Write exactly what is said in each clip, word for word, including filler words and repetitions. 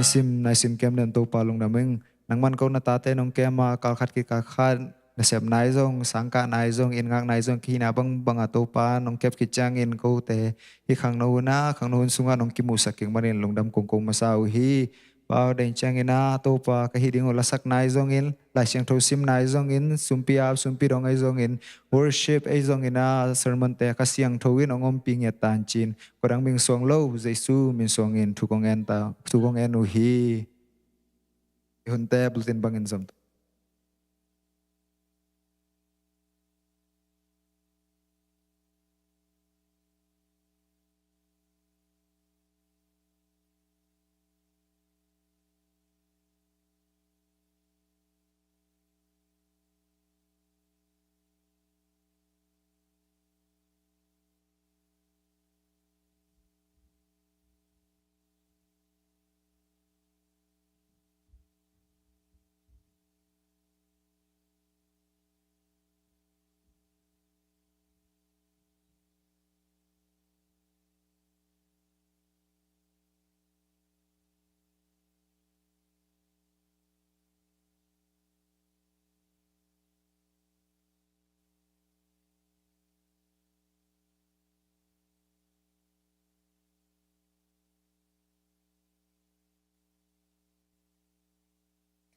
Sim nai sim kem den Topa lungdam ing. Nangman ko na tate nong kem a, kal khat kikal khat nasep nai zong, sangkah nai zong, inn ngak nai zong, kihina bangbang a Topa nong kep khit ciangin kote hih khangno hun a, khangno hun sungah nong kimuhsak kik manin lungdam kong ko masa uh hi. Pa aw, deng ciangin a Topa ka hih ding uh lasak nai zongin, Lai Siangtho sim nai zongin, sumpi ap sumpi dong ahi zongin, worship ahi zongin a sermon te ka siangtho in hong ompih ngiat tancin. Kua dang min suang lo, Jesu min suangin thu kong en ta, thu kong en uh hi. Hunte bulletin bangin zom ta.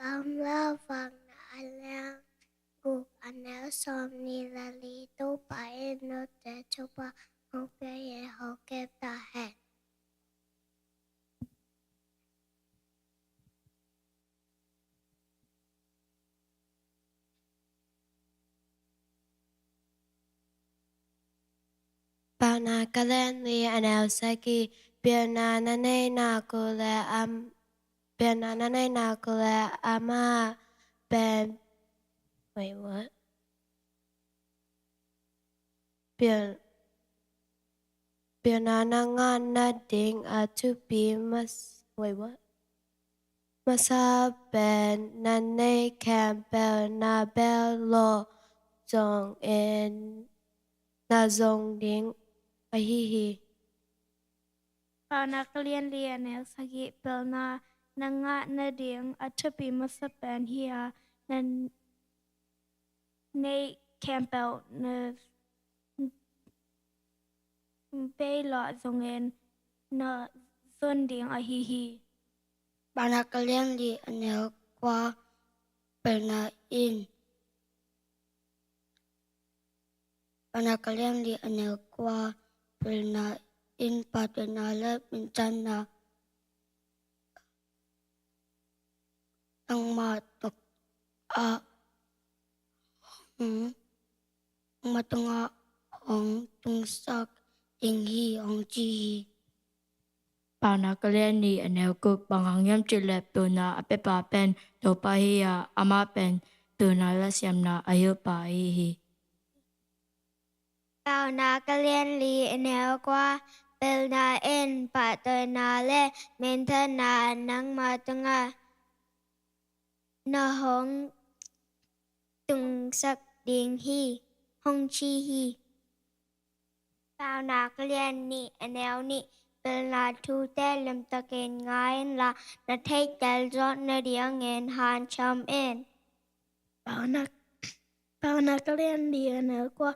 Gamla vang na a liang guk a neu sawm nih le li. Topa in note thupha hong pia hi, hong kep ta hen. Paunak a lian li, a neu sagih. Pilna na neih nak uh leh, am, pilna na neih nak uh leh amah pen, wait, what? Pil, pilna na ngah nading a thupi mas, wait, what? Masa pen na neih khempeuh na beel lawh zongin na zon ding ahi hi. Paunak a lian li, a neu sagih. Pilna na ngah nading a thupi masa pen hi a, na neih khempeuh na beel lawh zongin na zon ding ahi hi. Paunak a lian li, a neu kua. Pilna in, Paunak a lian li, a neu kua. Pilna in pahtawinak le minthanna nangmah tungah, hmm, nangmah tungah hong tungsak ding hi, hong ci hi. Paunak a lian li, a neu guk. Bang hang hiam cih leh pilna a piapa pen Topa hi a, amah pen pilna le siamna a hilpa ahi hi. Paunak a lian li, a neu kua. Pilna in pahtawinak le minthanna nangmah tungah na hong tungsak ding hi, hong ci hi. Paunak a lian nih, a neu nih. Pilna thute limtakin ngai inla, na theihtel zawh nadingin hanciam in. Paunak, Paunak a lian li, a neu kua.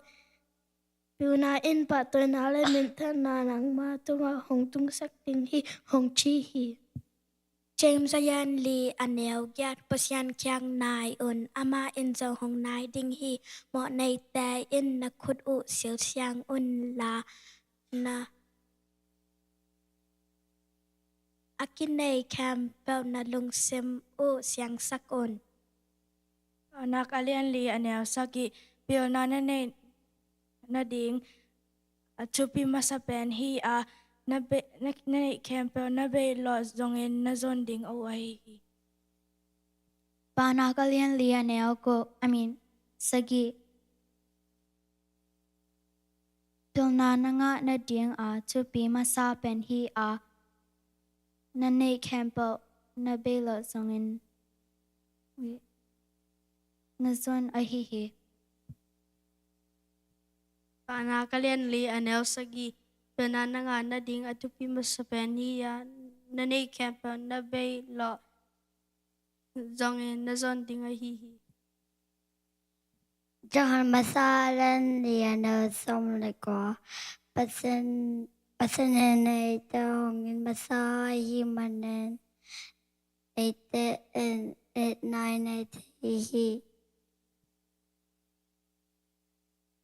Pilna in pahtawinak le minthanna nangmah tungah hong tungsak ding hi, hong ci hi. James a lian li, a neu giat. Pasian kiang nai un, amah in zong hong nai ding hi. Mawhneite in na khut uh silsiang unla, na a kinei khempeuh na lungsim uh siangsak un. Paunak a lian li, a neu sagih. Pilna na neih nading a thupi masa pen hi a, na be-, na, na neih khempeuh na beel lawh zongin na zon ding uh ahi hi. Paunak a lian li, a neu guk, I mean, sagih. Pilna na ngah nading a thupi masa pen hi a, na neih khempeuh na beel lawh zongin, wait, na zon ahi hi. Paunak a lian li, a neu sagih. Pilna na ngah nading a thupi masa pen hi a, na neih khempeuh na beih lawh zongin na zon ding ahi hi. Johan masa a lian li, a neu sawm le kua. Pasian, Pasian in eite hong it masa ahih manin eite in etna i nei thei hi.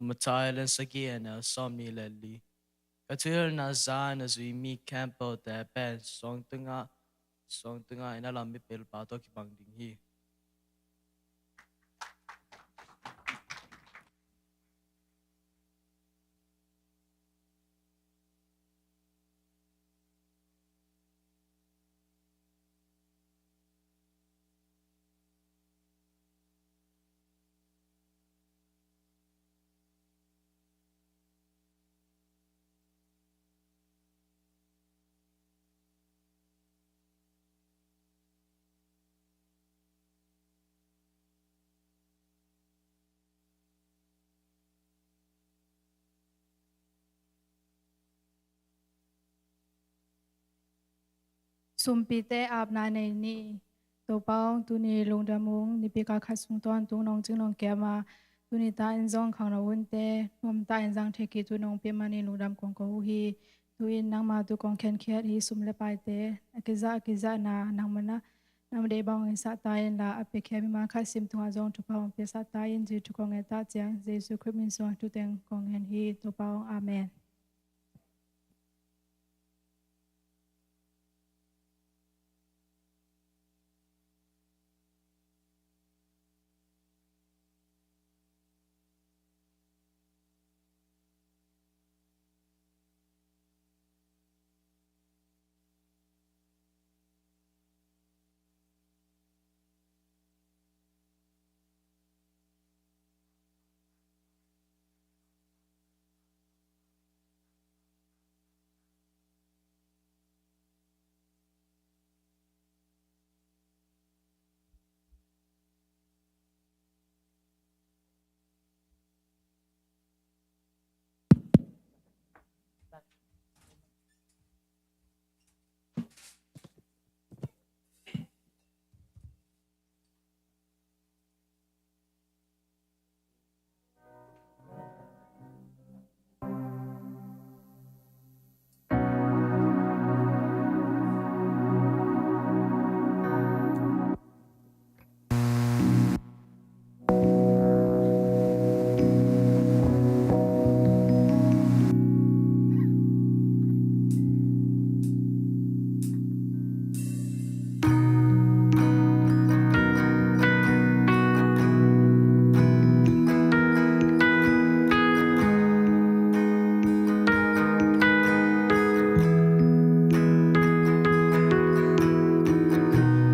Matthai a lian sagih, a neu sawmnih le li. Ka thuhilhna zah na zui mi khempeuhte pen suang tungah, suang tungah i na lam mipil pa tawh kibang ding hi. Sumpite apna nei ni. Topa aw, tuni lungdam ung, nipi kal khat sung tawntung nong cing nong kiam a, tuni ta in zong khangno hunte nuam ta in zang thei kik thu nong pia manin lungdam kong ko uh hi. Tu-in nangma tu kong khenkhiat hi, sum le paite a kizah a kizahna nangma na, nangma deih bang hong sah ta inla, a piakhia mimal khat sim tungah zong thupha hong piasak ta in, Jesu thu kong nget ta ciang, Jesu Khrist min suang thuteng kong ngen hi, Topa aw. Amen.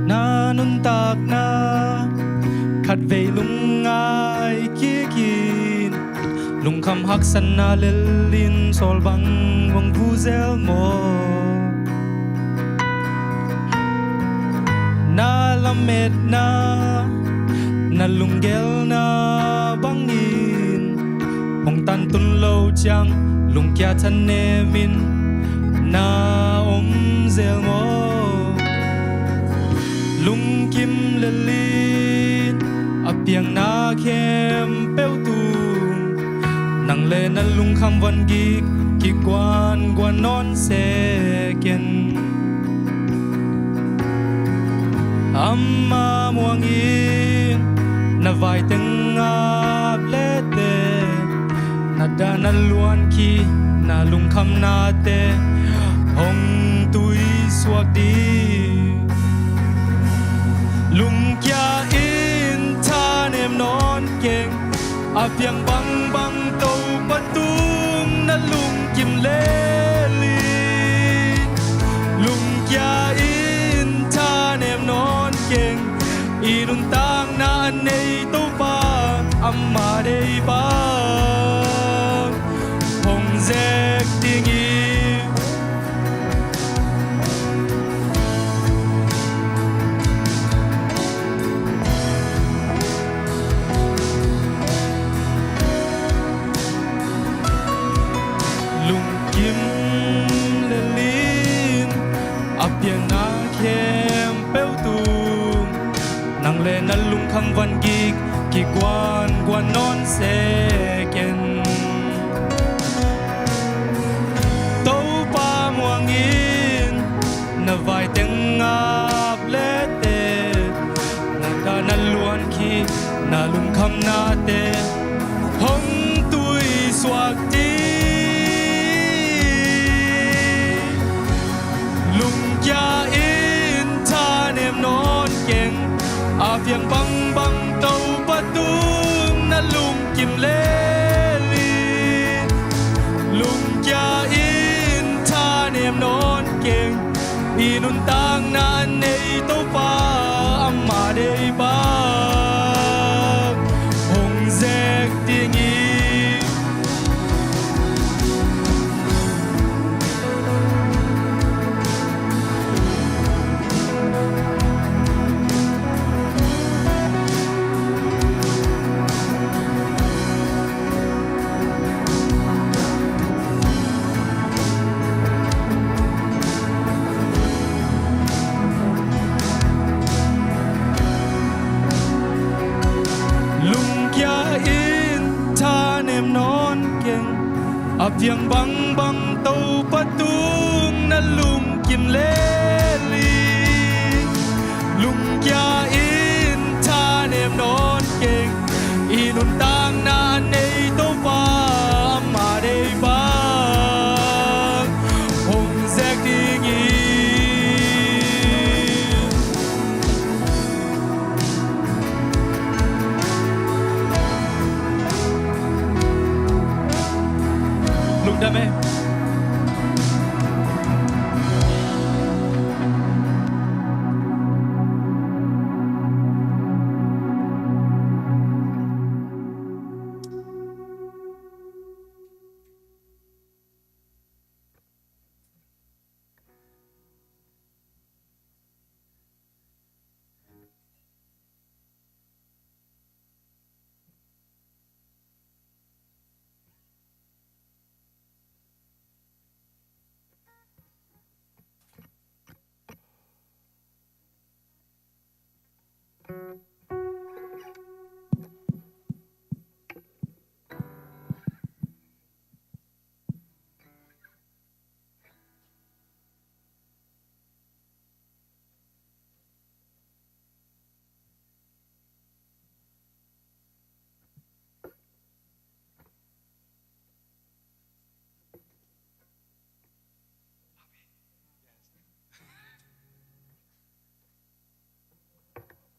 Na nuntakna khatvei lungngai kikin, lungkham haksatna lelin sawl bang hong vu zel maw? Na lametna, na lunggelna bangin hong tantun lo ciang, lungkia thanemin na om zel maw? Lungkim lelin a piangna khempeuh tung, nang le na lungkham vangik kiguanguan nawn sek in. Ama muangin na vaiteng ap lete, na dah na luan khi na lungkhamnate hong tuisuak ding. Lungkia in thanem nawn keng, a piang bangbang Topa tung na lungkim lel in. Lungkia in thanem nawn keng, i nuntakna a nei Topa, ama deih bang hong zek ding hi. Lungkim lelin a piang Van gik kiguanguan nawn se ken. Topa muang in na vai teng ap lete, na ta na luan khi na lungkhamnate hong tuisuak ding. Lungkia in thanem nawn keng, a piang bangbang Topa tung na lungkim lel in. Lungkia in thanem nawn keng, i nuntakna a nei Topa amah deih bang hong zek ding hi. Lungkia in thanem nawn keng, a piang bangbang Topa tung na lungkim lel in. Lungkia in thanem nawn keng, i nuntakna a nei Topa amah deih bang hong zek ding hi. Lungdam e.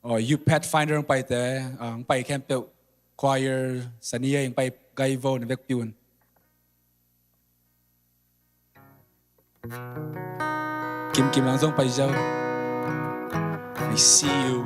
Oh, Youth Pathfinder hong paite, ah, hong pai khempeuh, choir, sani ei hong pai gai vo na vekpi un. Kim Kim Lang zong pai zo. I see you.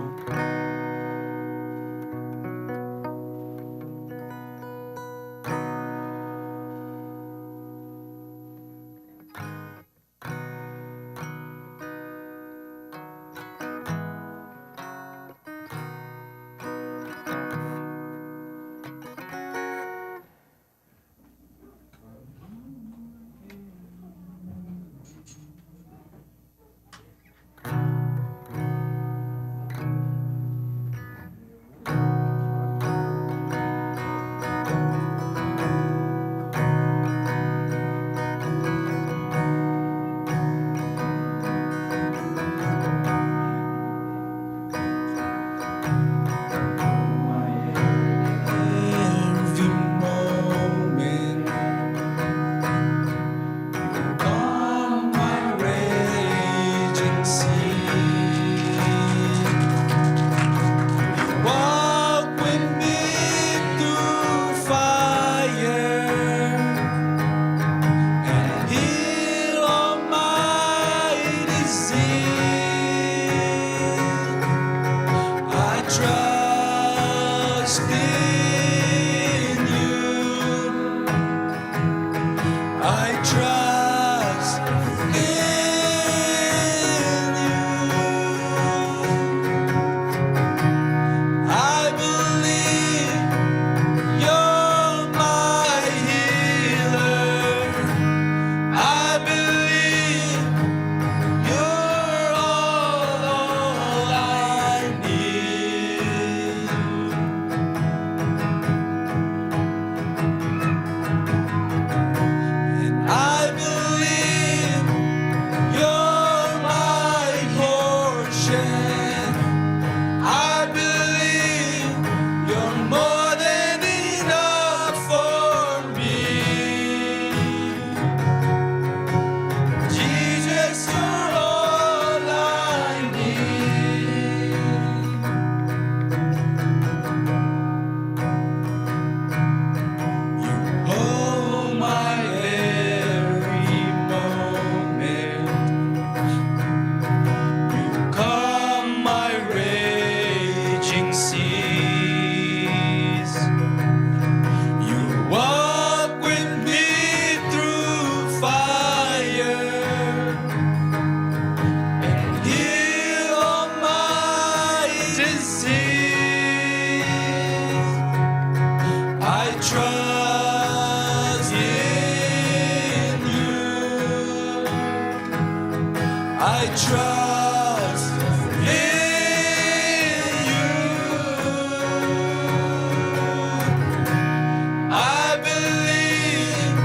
trust in you. I believe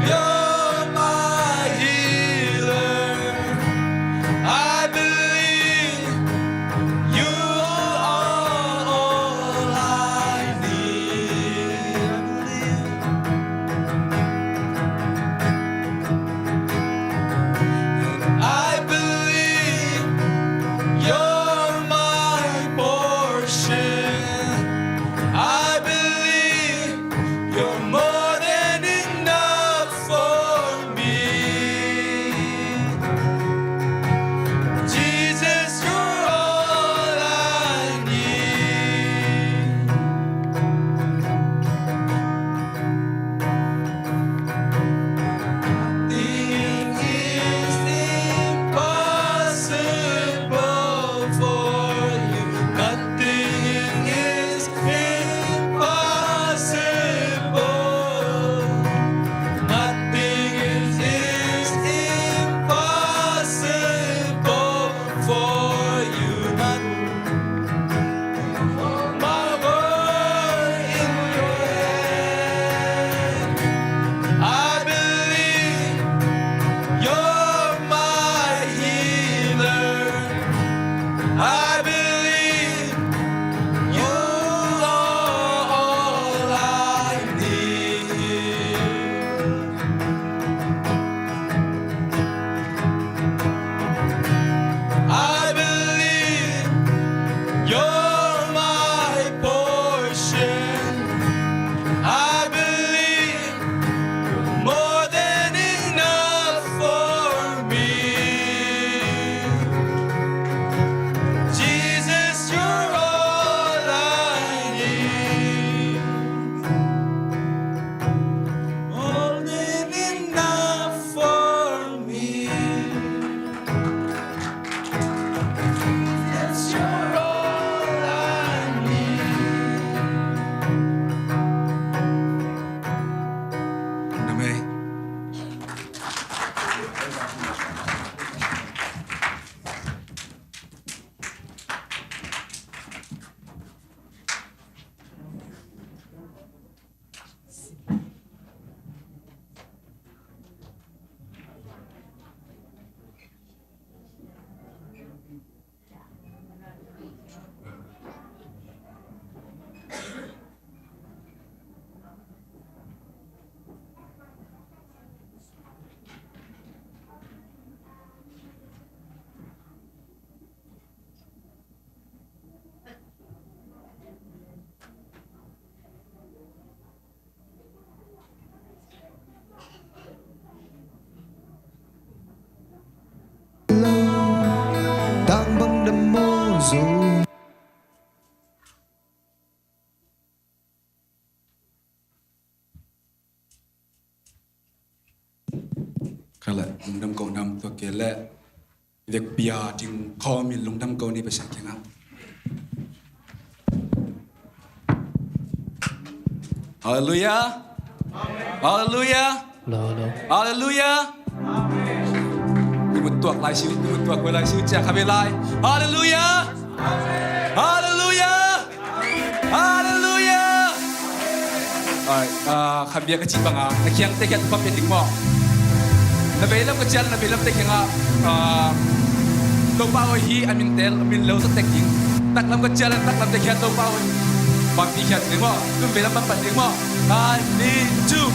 you're my healer. I believe you are all I need. I believe you're my portion. I believe you're more than enough for me. Jesus, you're all I need. Nothing is impossible for you. Nothing is impossible. Nothing is, is impossible for you. Nothing I believe you're my healer. I believe you are all I need. I believe you're my portion. I believe you're more than enough for me. Jesus, you're all I need. More than enough for me. That's your all I need. Amen. Tang bang dam maw zo. Kha leh, lungdam ko nam, tua kei leh vekpi a ding khawm in lungdam ko ni, Pasian kiangah. Halleluiah. Halleluiah. Halleluiah. Halleluiah. Amen. Tumut tuak lai siu, tumut tuak lai siu, ciah kha ve lai. Halleluiah. Amen. Halleluiah. Halleluiah. Alright, ah, kha bia ka cih bangah na kiangte kiang thupha pia ding maw? Na veilam ka cial, na veilamte kiangah, ah, Topa aw hi a min tel, min lo sa tek ding. Taklam ka cial, taklamte kiang Topa aw hi. Bangpi kiang ding maw? Tum veilam bang pan ding maw? Khat, nih, thum.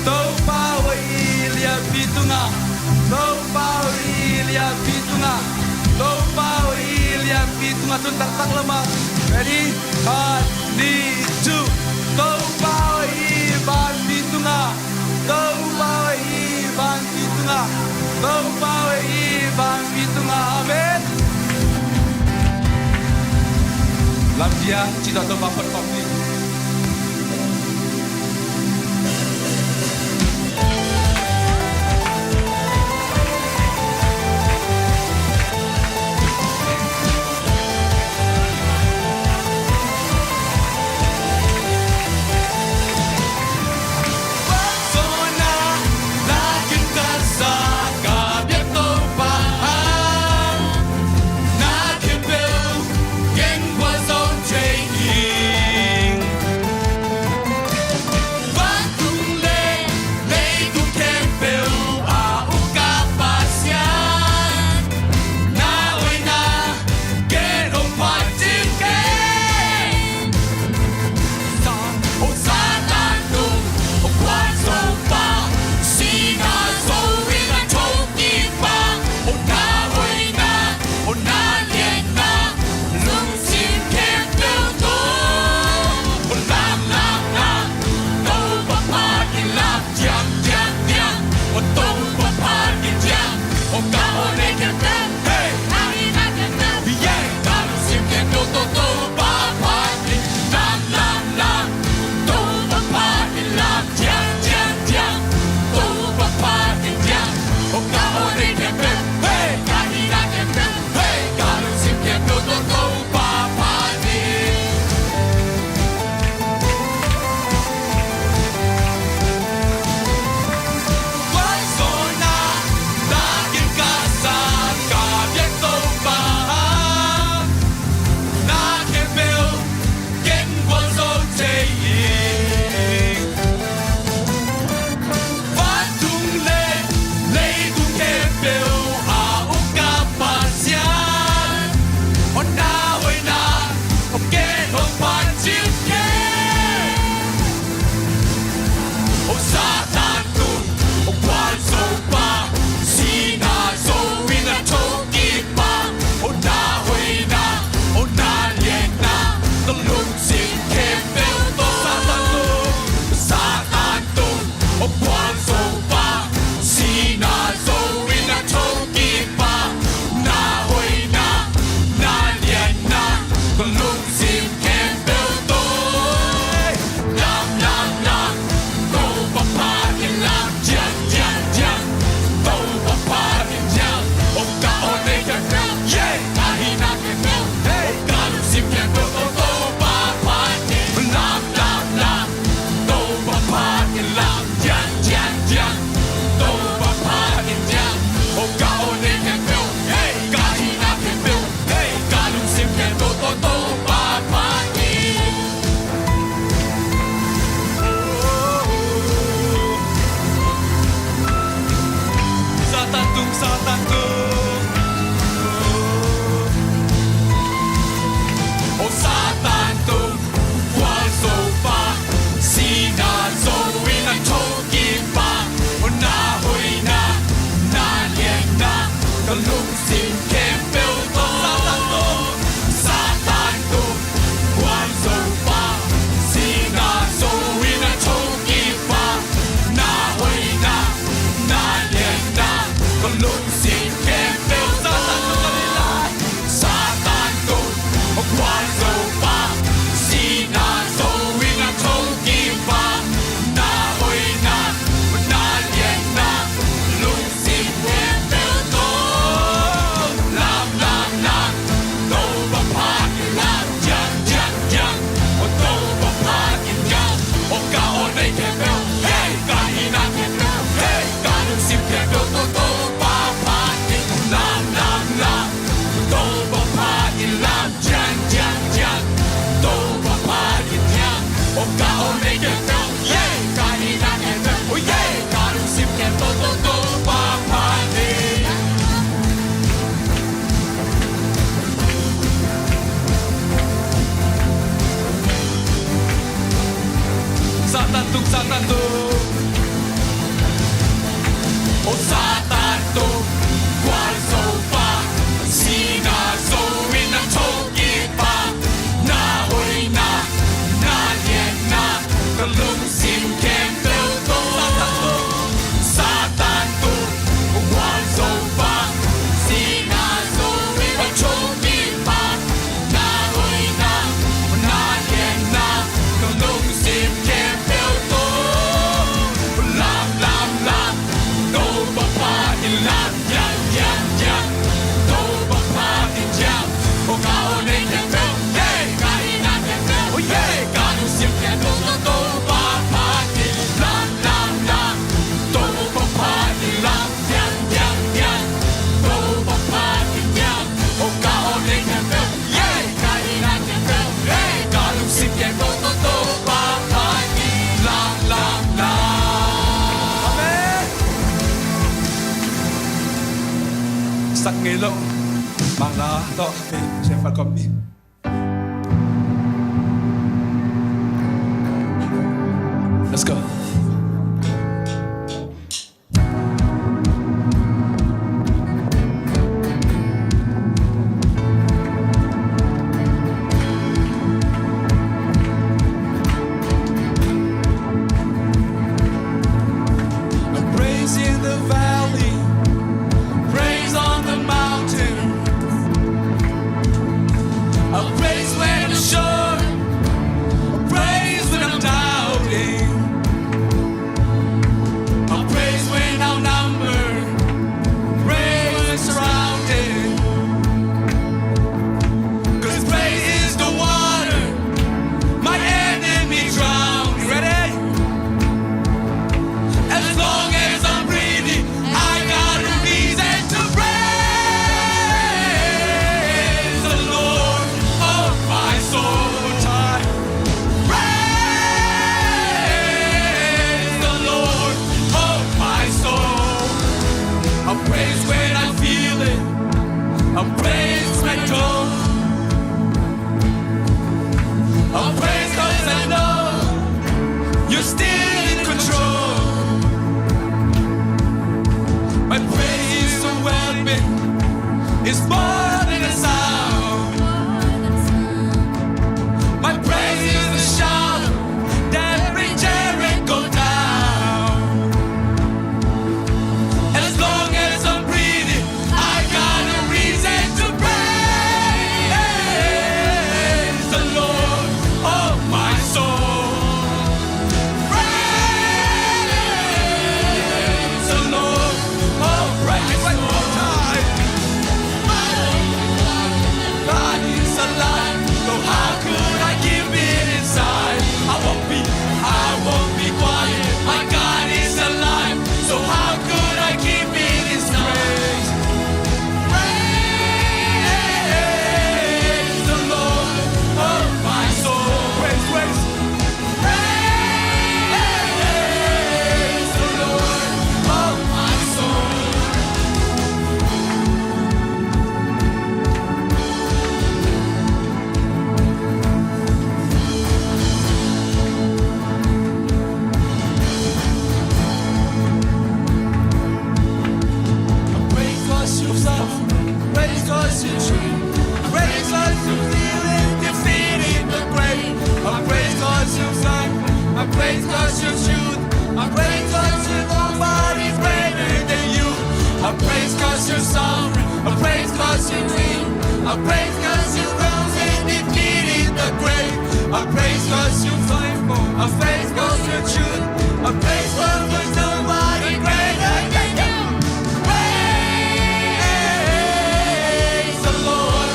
Topa aw hi lianpi tungah. Topa aw hi lianpi tungah. Topa aw hi lianpi tungah. Tun taktak lamah. Ready? Khat, nih, thum. Topa aw hi vanpi tungah. Topa aw hi vanpi tungah. Topa aw hi vanpi tungah. Amen. Lampiang ci tawh Topa phat khawm ding. Satan tung, Satan tung. O Satan tung, gualzo pa, sina zo in a thokik pa, na hoihna, na lianna, ka lungsim khempeuh tawh. Satan tung, Satan tung, gualzo pa, sina zo in a thokik pa, na hoihna, na lianna, ka lungsim khempeuh tawh. Lam, lam, lam, Topa pa in lam, yam, yam, yam, Topa pa in yam. O ka aw nei khempeuh, hey, ka hihna khempeuh, oh yeah, ka lungsim khempeuh tawh Topa pa in lam, lam, lam, Topa pa in lam, yam, yam, yam, Topa pa in yam. O ka aw nei khempeuh, yeah, ka hihna khempeuh, hey, ka lungsim khempeuh tawh Topa pa in lam, lam, lam. Amen. Sak ngei lo. Mangla tawh, hey, siapa kau ni? Let's go. A praise in the valley, a praise on the mountain, a praise when I'm sure, a praise when I'm doubting. A praise when outnumbered, praise when surrounded. 'Cause praise is the water my enemy drowned. Ready? As long as I'm breathing, I got a reason to praise the Lord. Oh, my soul, time. Praise the Lord, oh my soul. I praise when I feel it. I praise my tone. I praise 'cause I know you're still in control. My praise is a weapon. It's more than a sound. My praise is a shout that brings Jericho down. As long as I'm breathing, I got a reason to praise the Lord, oh my soul. Praise the Lord, oh praise one more time. God is alive, so how could I keep it inside? I won't be, I won't be quiet. My God is alive, so how could I keep it inside? Praise the Lord, oh my soul. Praise, praise. Praise the Lord, oh my soul. Praise 'cause you love. Praise 'cause you true. Praise 'cause you feel it, defeated the grave. I praise 'cause you fight. I praise 'cause you truth. I praise 'cause you, nobody's greater than you. I praise 'cause you're sovereign. I praise 'cause you reign. I praise 'cause you rose and defeated the grave. I praise 'cause you faithful. I praise 'cause you true. I praise 'cause there's nobody greater than you. Praise the Lord,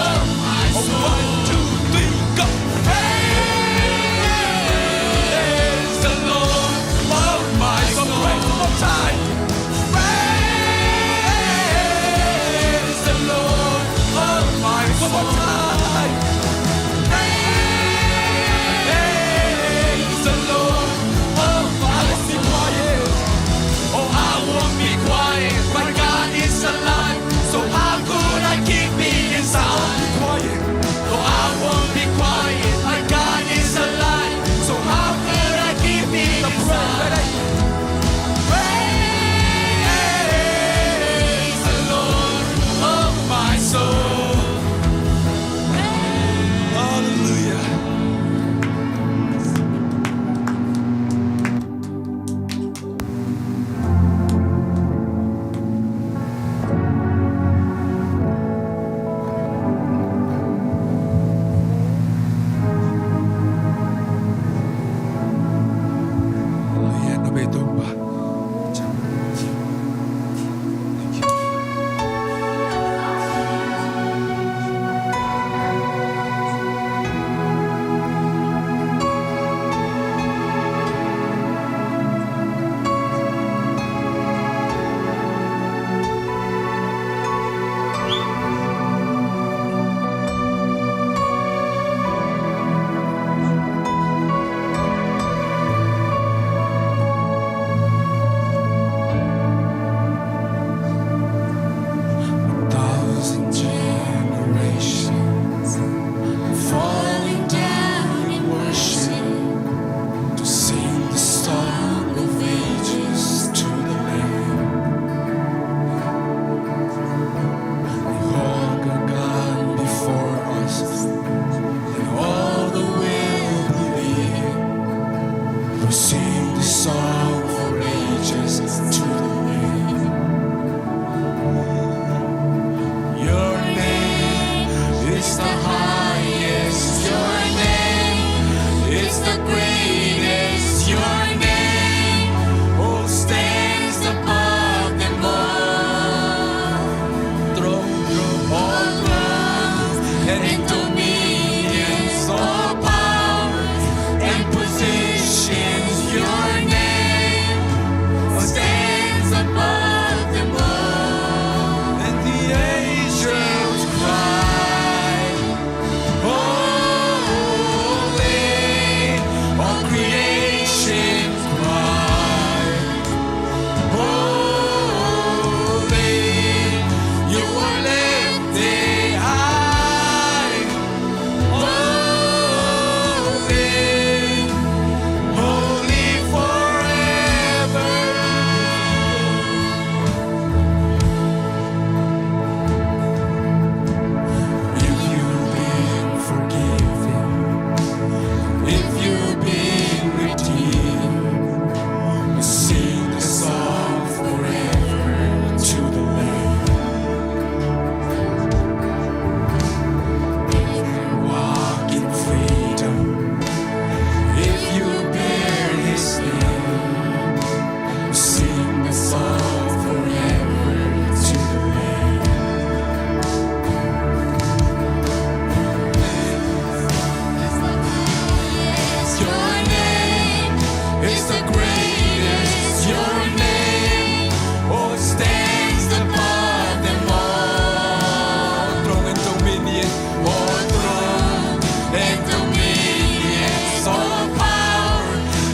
oh my soul. One, two, three, go. Praise the Lord. A thousand generations falling down in worship to sing the song of ages to the Lamb. All God before us, and all the world believe, will sing the song for ages to the Lamb. Your name is the highest. Your name is the greatest. Your name, oh, stands above them all. Throne, throne, all thrones and dominions, all powers and positions. Your name stands above them all. And the angels cry, holy, all creation cry, holy, you are lifted high. Holy, holy forever. If you've been forgiven, if you've been redeemed, sing the song forever to the Lamb. If you walk in freedom, if you bear His name, sing the song forever to the Lamb. Your name is the greatest. Your name, oh, stands above them all. Throne and dominion, all throne and dominion, all power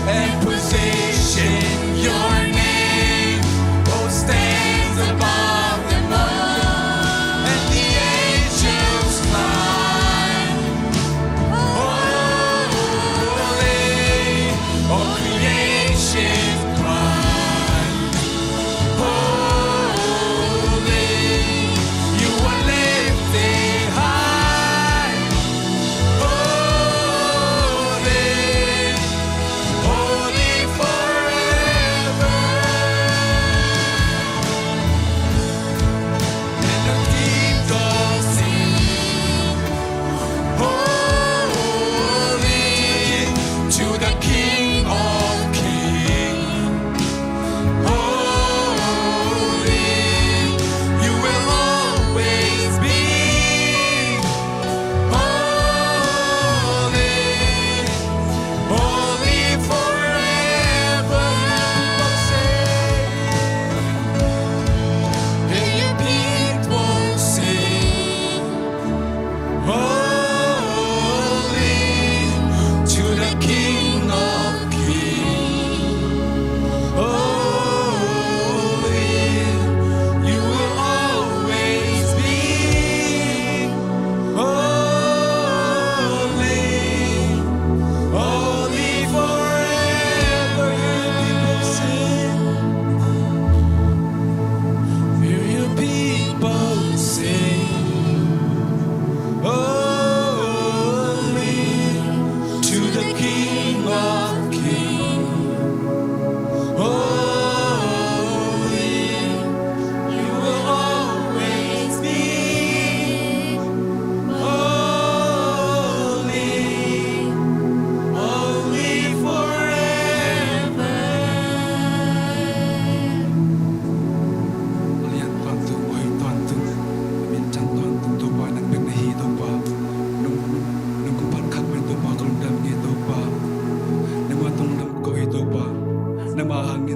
and position. Your name, oh, stands above them all. And the angels cry, holy, all creation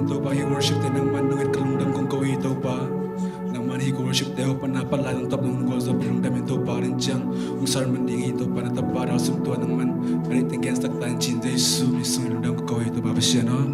Topa, hih worship te nangman nong et ka lungdam kong ko hi Topa. Nangman hih ka worship te hong pan na pan lai nong tawp nong gualzo pen lungdam in Topa, len ciang hong sermon ding hi Topa, na tapa dal sum tua nangman ka neih teng gensak ta in ci-in Jesu min sung lungdam kong ko hi Topa Pasian aw.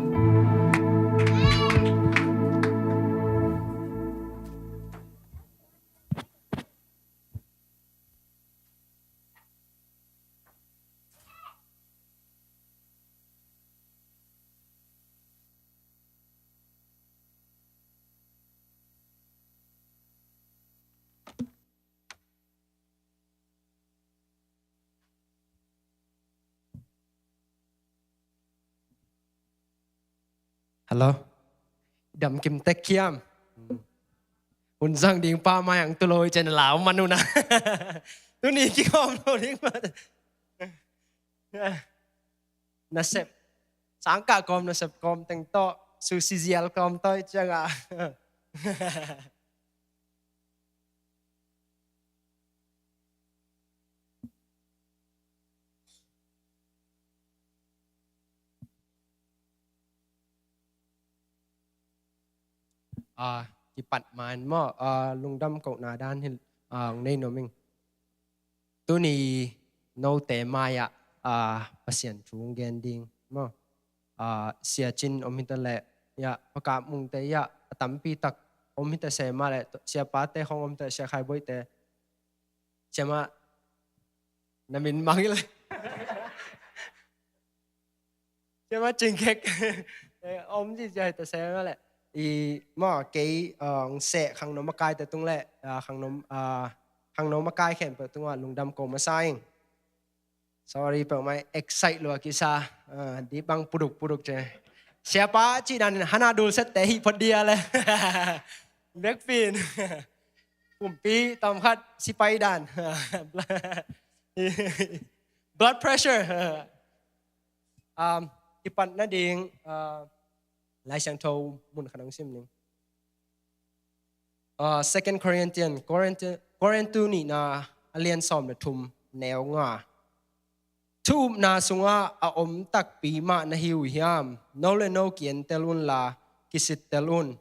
Hello. Dam kim tek kiam. Hun zang ding pa mai ang tu lo i cen lau man hun a. Tuni kikhawm lo ding ma. Nasep. Sangkah kawm, nasep kawm teng tawh, sushi zial kawm tawh i ciang a. Ah, kipat man maw, ah, lungdam kohna dan hi, ah, nei nuam ing. Tuni note mai-ah, ah, Pasian thu gen ding maw. Ah, Sia Cin om hita leh, ya, Pa Kap Mung te, ya, a tampi tak om hita se mah leh, Sia Pa te khong om hita, Sia Khai Boih te. Sia mah, na min mang hi leh. Sia mah Cing Kek. Eh, om ci cia hita se mah leh. I, maw, kei, ah, hong seh khangno makai te tung leh, ah, khangno, ah, khangno makai khempeuh tungah lungdam ko masa ing. Sorry, peuhmah excite lua kisa. Ah, di bang puduk puduk ce. Siapa cih dan hana dul set te hih phot dia le. Blackpink. Pumpi tawm khat sipai dan. Blood pressure. Um, kipat nading, uh, Lai Siangtho mun khat hong sim ning. Ah, Second Corinthian, Corinthian, Korintu nihna a lian sawm le thum neu nga. Thu upna sungah a om takpi mah na hi uh hiam? No le no ki-entel unla kisittel un.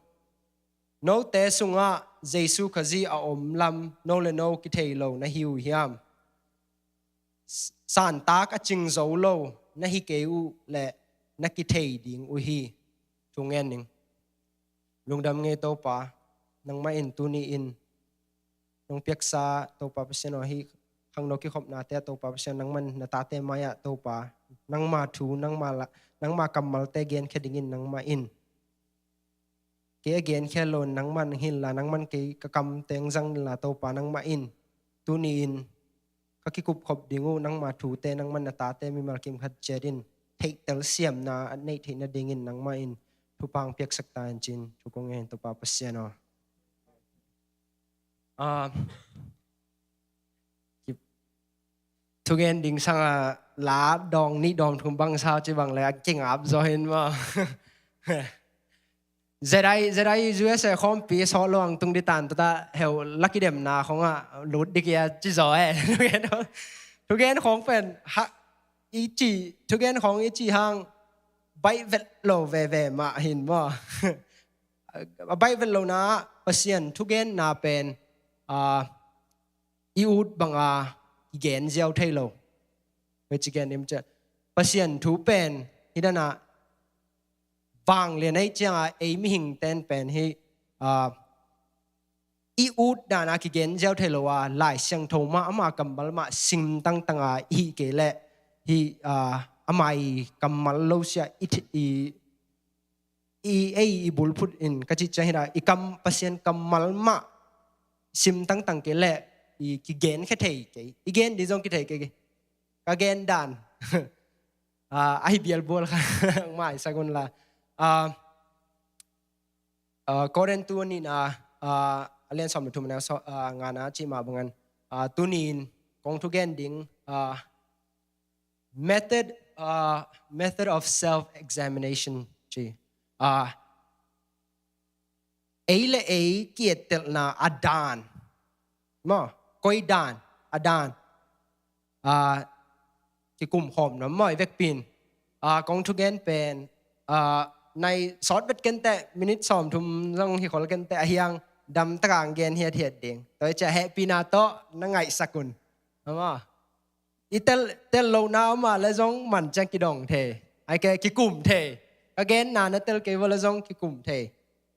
Note sungah Jesu Khazih a om lam no le no kithei lo na hi uh hiam? Santak a cing zo lo na hi kei uh leh na kithei ding uh hi. Thu ngen ning. Lungdam ngei Topa, nangmah in tuni in nong piaksa Topa Pasian aw, hih khangno kikhopnate ah Topa Pasian, nangmah in na tate mai-ah Topa, nangma thu, nangma la, nangma kammalte genkhia dingin nangmah in kei a genkhia lo, nangman hong hilh la, nangman kei ka kam teng zang la, Topa, nangmah in tuni in ka kikupkhop ding uh nangma thute, nangman na tate mimal kim khat ciat in theihtel siamna a neih theih nadingin nangmah in thupha hong piaksak ta in ci-in thu kong ngen, Topa Pasian aw. Ah, thugen ding sangah la dawng nih dawng thum bang sau ci bang le a kingap zaw hin maw. Zedai, Zedai U S A khawmpi sawh luang tung ditan tuta heu la kidemna khongah lut dik ia ci zaw e. Thugen khong pen ha i ci, thugen khong i ci hang baih vet lo veve mah hin maw. A baih vet lohna Pasian thugenna pen, ah, i ut banga kigen ziau thei lo. Pasian thu pen hi dana vanglian ei cianga ei mihing ten pen hi, ah, i ut dana kigen ziau thei lo a, Lai Siangtho mah ama kammal mah sim tangtanga i hih kei leh hi, ah, ama i kammal lo sia i, i i ei i bulphut in ka cih ciang hi la, i kam Pasian kammal mah sim tangtang kei leh i kigen khe thei kei, i gen ding zong kithei kei. Ka gen dan, ah, ahi bialbual kha maisak un la. Ah, ah, Korintu nihna, ah, a lian sawm le thum neu sawm, ah, ngana cih mah bangan, ah, tuni in kong thugen ding, ah, method, uh, method of self-examination ci. Uh, ei le ei kiettelhna a dan. Maw, koi dan, a dan. Uh, kikum khawm na maw i vekpin. Uh, kong thugen pen, uh, Nai sawt vet kenteh, minit sawmthum zong hi khol kenteh, a hiang dam taka ang gen hiathiat ding. Tua hi ciah hehpihna tawh na ngaihsak un. Ama. I tel, tel lohna om a le zong man ciang kidong thei. Ai ke kikum thei. Ka genna na tel kei vo le zong kikum thei.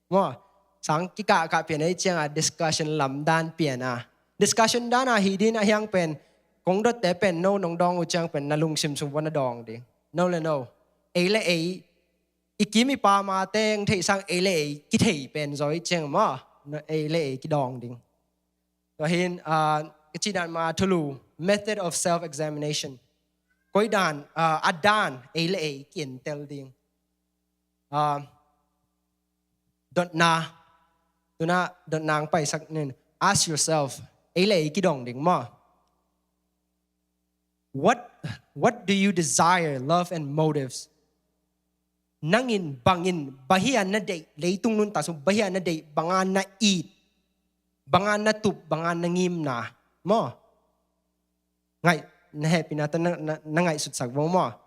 Maw, sang kikahkah pian ei cianga discussion lam dan pian a. Discussion dan a hi din a hiang pen, kong dotte pen no nong dawng uh ciang pen na lungsim sung vo na dawng ding. No le no. Ei le ei, i kim i pam a teng theih sang ei le ei kithei pen zaw i ciang maw. Na ei le ei kidawng ding. Tua hin, ah, ka cih dan ma thulu, method of self-examination. Koi dan, ah, a dan, ei le ei kientel ding. Ah, dotna, tuna dotna ang paisak nin, ask yourself, ei le ei kidong ding maw? What, what do you desire, love and motives? Nangin bangin, bahia na deih, leitung nuntak sung, bahia na deih, banga na it, banga na tup, banga na ngimna. Maw? Ngaih, na hehpihna tawh na, na, na ngaihsutsak vo maw?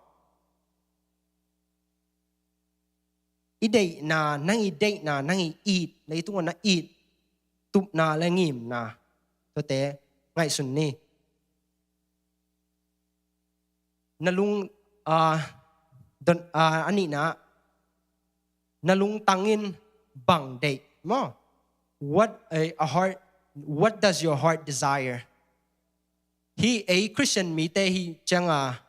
I deihna, nang i deihna, nang i it, leitung a na it, tupna le ngimna. Tuate, ngaihsun ni. Na lung, ah, don, ah, a nihna, na lungtang in bang deih maw? What a, a heart, what does your heart desire? Hi ei Christian mite hi cianga,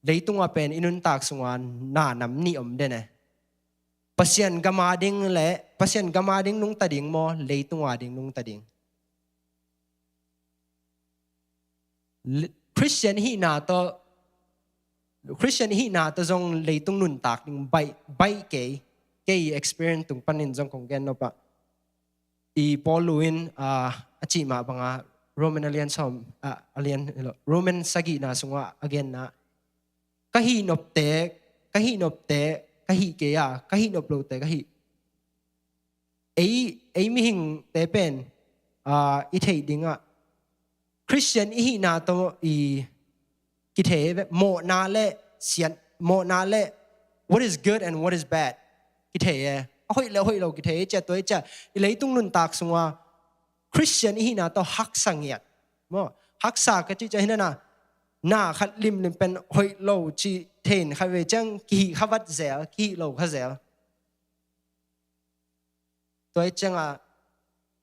leitung a pen i nuntak sunga na nam nih om den e. Pasian gam a ding le, Pasian gam a ding nungta ding maw, leitung a ding nungta ding? Le-, Christian hihna tawh, Christian hihna tawh zong leitung nuntak ding baih, baih kei, kei experience tung panin zong kong gen nop ah. I Paul lu in, ah, a cih mah banga Roman a lian sawm, ah, a lian, Roman sagihna sungah a genna. Ka hih nopte, ka hih nopte, ka hih kei a, ka hih nop lote, ka hih. Ei, ei mihingte pen, ah, i theih dingah Christian i hihna tawh i kithei ve, mawhna le sian, mawhna le what is good and what is bad kithei e. A hoih le a hoih lo kithei e, cia tua e cia. I leitung nuntak sunga Christian i hihna tawh haksa ngiat. Maw, haksa ka cih cia hinana, na khat limlim pen hoih lo cih thein khat vei ciang kihih kha vat zel, kihih lo kha zel. Tua hi cianga,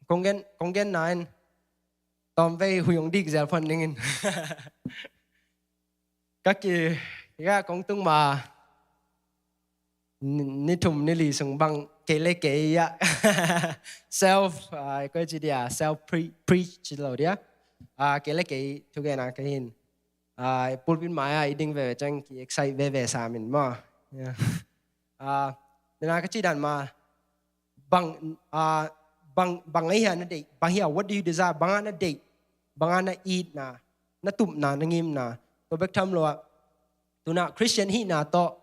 kong gen, kong genna in, tawmvei hui hong dik zel phon dingin. Ka ki, ka kong tung ma, ni, ni thum ni li sung bang, kei le kei a. Self, ah, koi ci dia, self pre-, preach ci lo dia. Ah, kei le kei, thugena ka hin. Ah, pulpit mai a, i ding veve ciang, ki excite veve sa min maw. Yeah. Ah, nena ka ci dan ma, bang, ah, bang, bang ahi a na deih, bang hi a, what do you desire, bang a na deih, bang a na itna, na tupna, na ngimna, tua bek tham lo a, tuna Christian hihna tawh,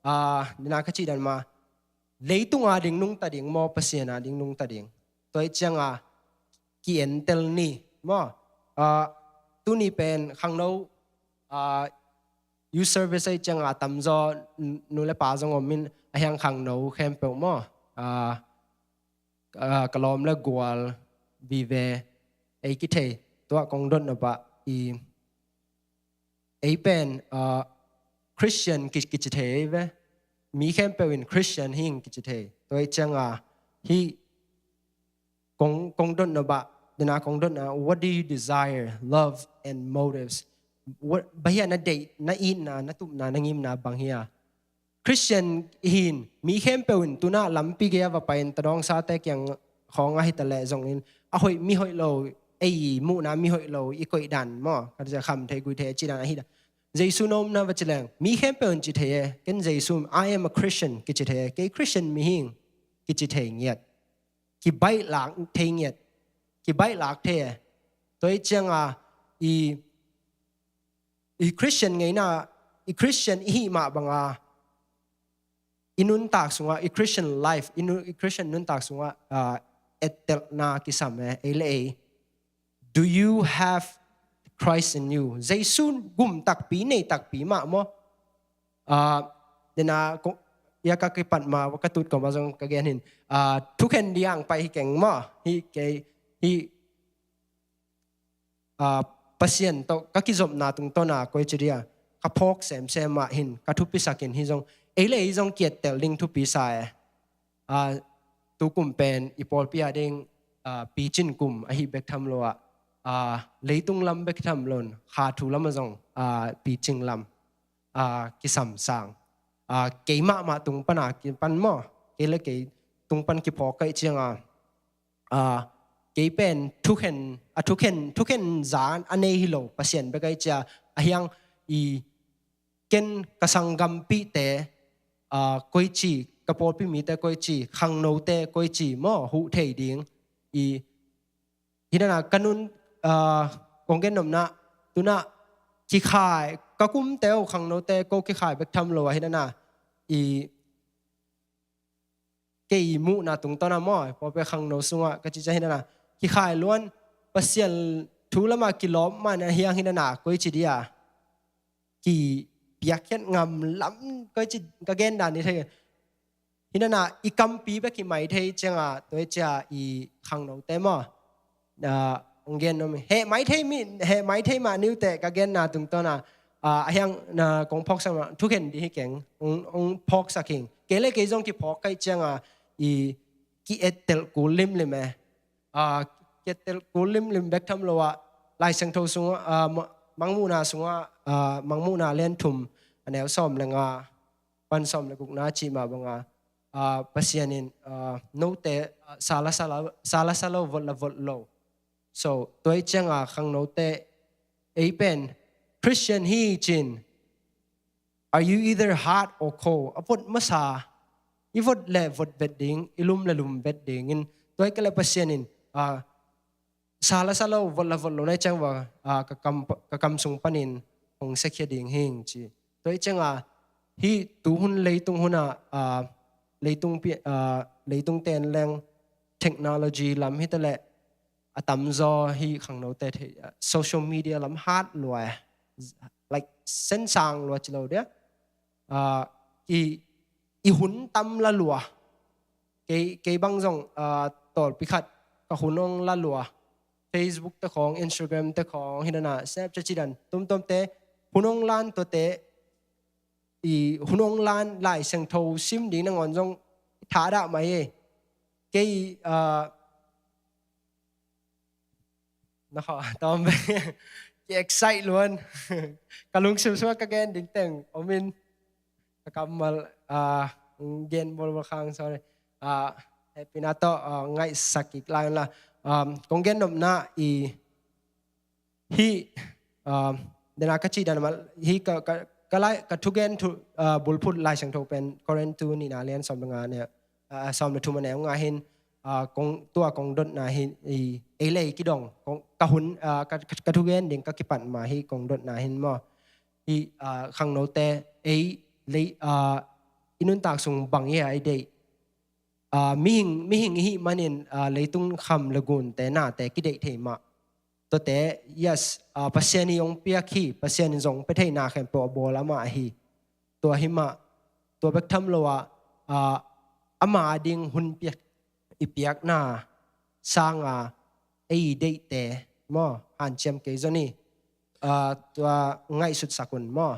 ah, nena ka ci dan ma, leitung a ding nungta ding maw, Pasian a ding nungta ding. Tua hi cianga, ki entel ni, maw, ah, tuni pen, khangno, ah, youth service ahi cianga tamzaw n-, nu le pa zong om in a hiang khangno khempeuh maw. Ah, ah, ka lawm le gual vive ei kithei tua kong dot nop ah i ei pen, ah, Christian ki, kici thei ve. Mi khempeuh in Christian hing kici thei. Tua hi cianga hi kong, kong dot nop ah, dena kong dot na, what do you desire? Love and motives. What, bang hi a na deih, na itna, na tupna, na ngimna bang hi a. Christian hin, mi khempeuh in tuna lampi gei a va pai in tadawngsate kiang khawng ahi ta leh zongin, a hoih mi hoih lo, ei muhna mi hoih lo, i koih dan maw, ka cia kham thei gui thei ci dan ahi dan. Jesu na omna va ci leng, mi khempeuh in ci thei e, ken Jesu, I am a Christian, kici thei e, kei Christian mihing, kici thei ngiat. Kibaihlak thei ngiat. Kibaihlak thei e. Tua hi cianga i, i Christian ngeina, i Christian i hih mah banga, i nuntak sunga, i Christian life, i nu-, i Christian nuntak sunga, ah, ettelhna kisam e, ei le ei. Do you have Christ in you? Jesu gum takpi, nei takpi mah maw? Ah, dena ko-, Ia ka kipat ma ka tut kawm a zong ka gen hin, ah, thukhen diang pai hi keng maw. Hi kei, hi, ah, Pasian tawh ka kizopna tungtawna koi ci dia ka phawk semsem mah hin ka thupisak in hi zong, ei le ei zong kiettel ding thupi sa e. Ah, tukum pen i pawlpi a ding, ah, picin kum ahi bek tham lo ah, ah, leitung lam bek tham lo in kha thu lam a zong, ah, picing lam, ah, kisam sang. Ah, keimah mah tung pan a kipan maw, kei le kei tung pan kiphawk kaih ciang a, ah, kei pen thukhen, a thukhen, thukhen za a nei hi lo, Pasian bek ahi cia, a hiang i ken ka sanggampihte, ah, koi ci, ka pawlpi mite koi ci, khangnote koi ci maw, huh thei ding. I, hi nana ka nun, ah, kong gen nopna, tuna kikhai, ka kumte uh khangnote ko kikhai bek tham lo a hi nana, i, kei muhna tungtawn a maw, pawlpi khangno sungah ka ci cia hi nana, kikhai luan, Pasian thu lam a kilawm man a hiang hi nana, koi ci dia kipiakkhiat ngam lam, koi ci ka gen dan ni thei. Hi nana, i kampi bek hi mai thei ciang a, tua hi cia i khangnote maw, ah, hong gen nuam hi. Heh mai thei mi, heh mai thei mah ni uh teh ka genna tungtawn a, ah, a hiang na kong phawksak mah, thukhen ding hi keng, hong, hong phawksak hing. Kei le kei zong kiphawk kaih ciang a, i kiettel kul limlim e. Ah, kiettel kul limlim bek tham lo ah, Lai Siangtho sungah, ah, ma-, Mangmuhna sungah, ah, Mangmuhna lian thum, a neu sawm le nga pan sawm le gukna cih mah bang a, ah, Pasian in, ah, note, ah, sa la sa la, sa la sa lo, vot la vot lo. So, tua hi ciang a khangnote, ei pen Christian hi cin, are you either hot or cold? A vot masa, i vot le vot vet ding, i lum le lum vet ding in, tua hi kei le Pasian in, ah, sa la sa lo, vot la vot lo na hi ciang va, ah, ka kam, ka kam sung panin hong siakhia ding hing ci. Tua hi ciang a, hi tu hun leitung hun a, ah, leitung pi-, ah, leitung ten leng technology lam hi ta le, a tamzaw hi khangnote thei, ah, social media lam hat lua e. Like, sensang lua ci lo dia. Ah, i, i hun tam la lua. Kei, kei bang zong, ah, tawlpi khat ka hun hong la lua. Facebook te khawng, Instagram te khawng, hi nana, Snapchat ci dan, tumtuam te, hun hong lan tua te, i hun hong lan Lai Siangtho sim ding nangawn zong thadah mai e. Kei, ah, na kha tawm ve. Ki excite luan. Ka lungsim sungah ka gen ding teng om in, ka kammal, ah, gen bol bol khang, sorry. Ah, happy na tawh, ah, ngaihsak kik lai la. Um, kong gen nopna i hi, ah, dena ka cih dan mal, hi ka, ka, ka lai, ka thugen thu, ah, bulphuh Lai Siangtho pen Korin tu nihna lian sawm le nga ne, ah, sawm le thum a neu nga hin, ah, kong, tua kong dotna hin, i, ei le ei kidong, kong, ka hun, ah, ka, ka, ka thugen ding ka kipat ma hi kong dotna hin maw. Hi, ah, khangnote, ei, lei, ah, i nuntak sung bang hi a i deih. Ah, mihing, mihing i hih manin, ah, leitung kham le gunte nate kideih thei mah. Tuate, yes, ah, Pasian i hong piak hi, Pasian in zong pia theihna khempeuh a bawl amah ahi. Tua hi mah, tua bek tham lo ah, ah, ama ding hun piak, i piakna sanga, ei deihte maw, hanciam kei zon hi. Ah, tua ngaihsutsak un maw.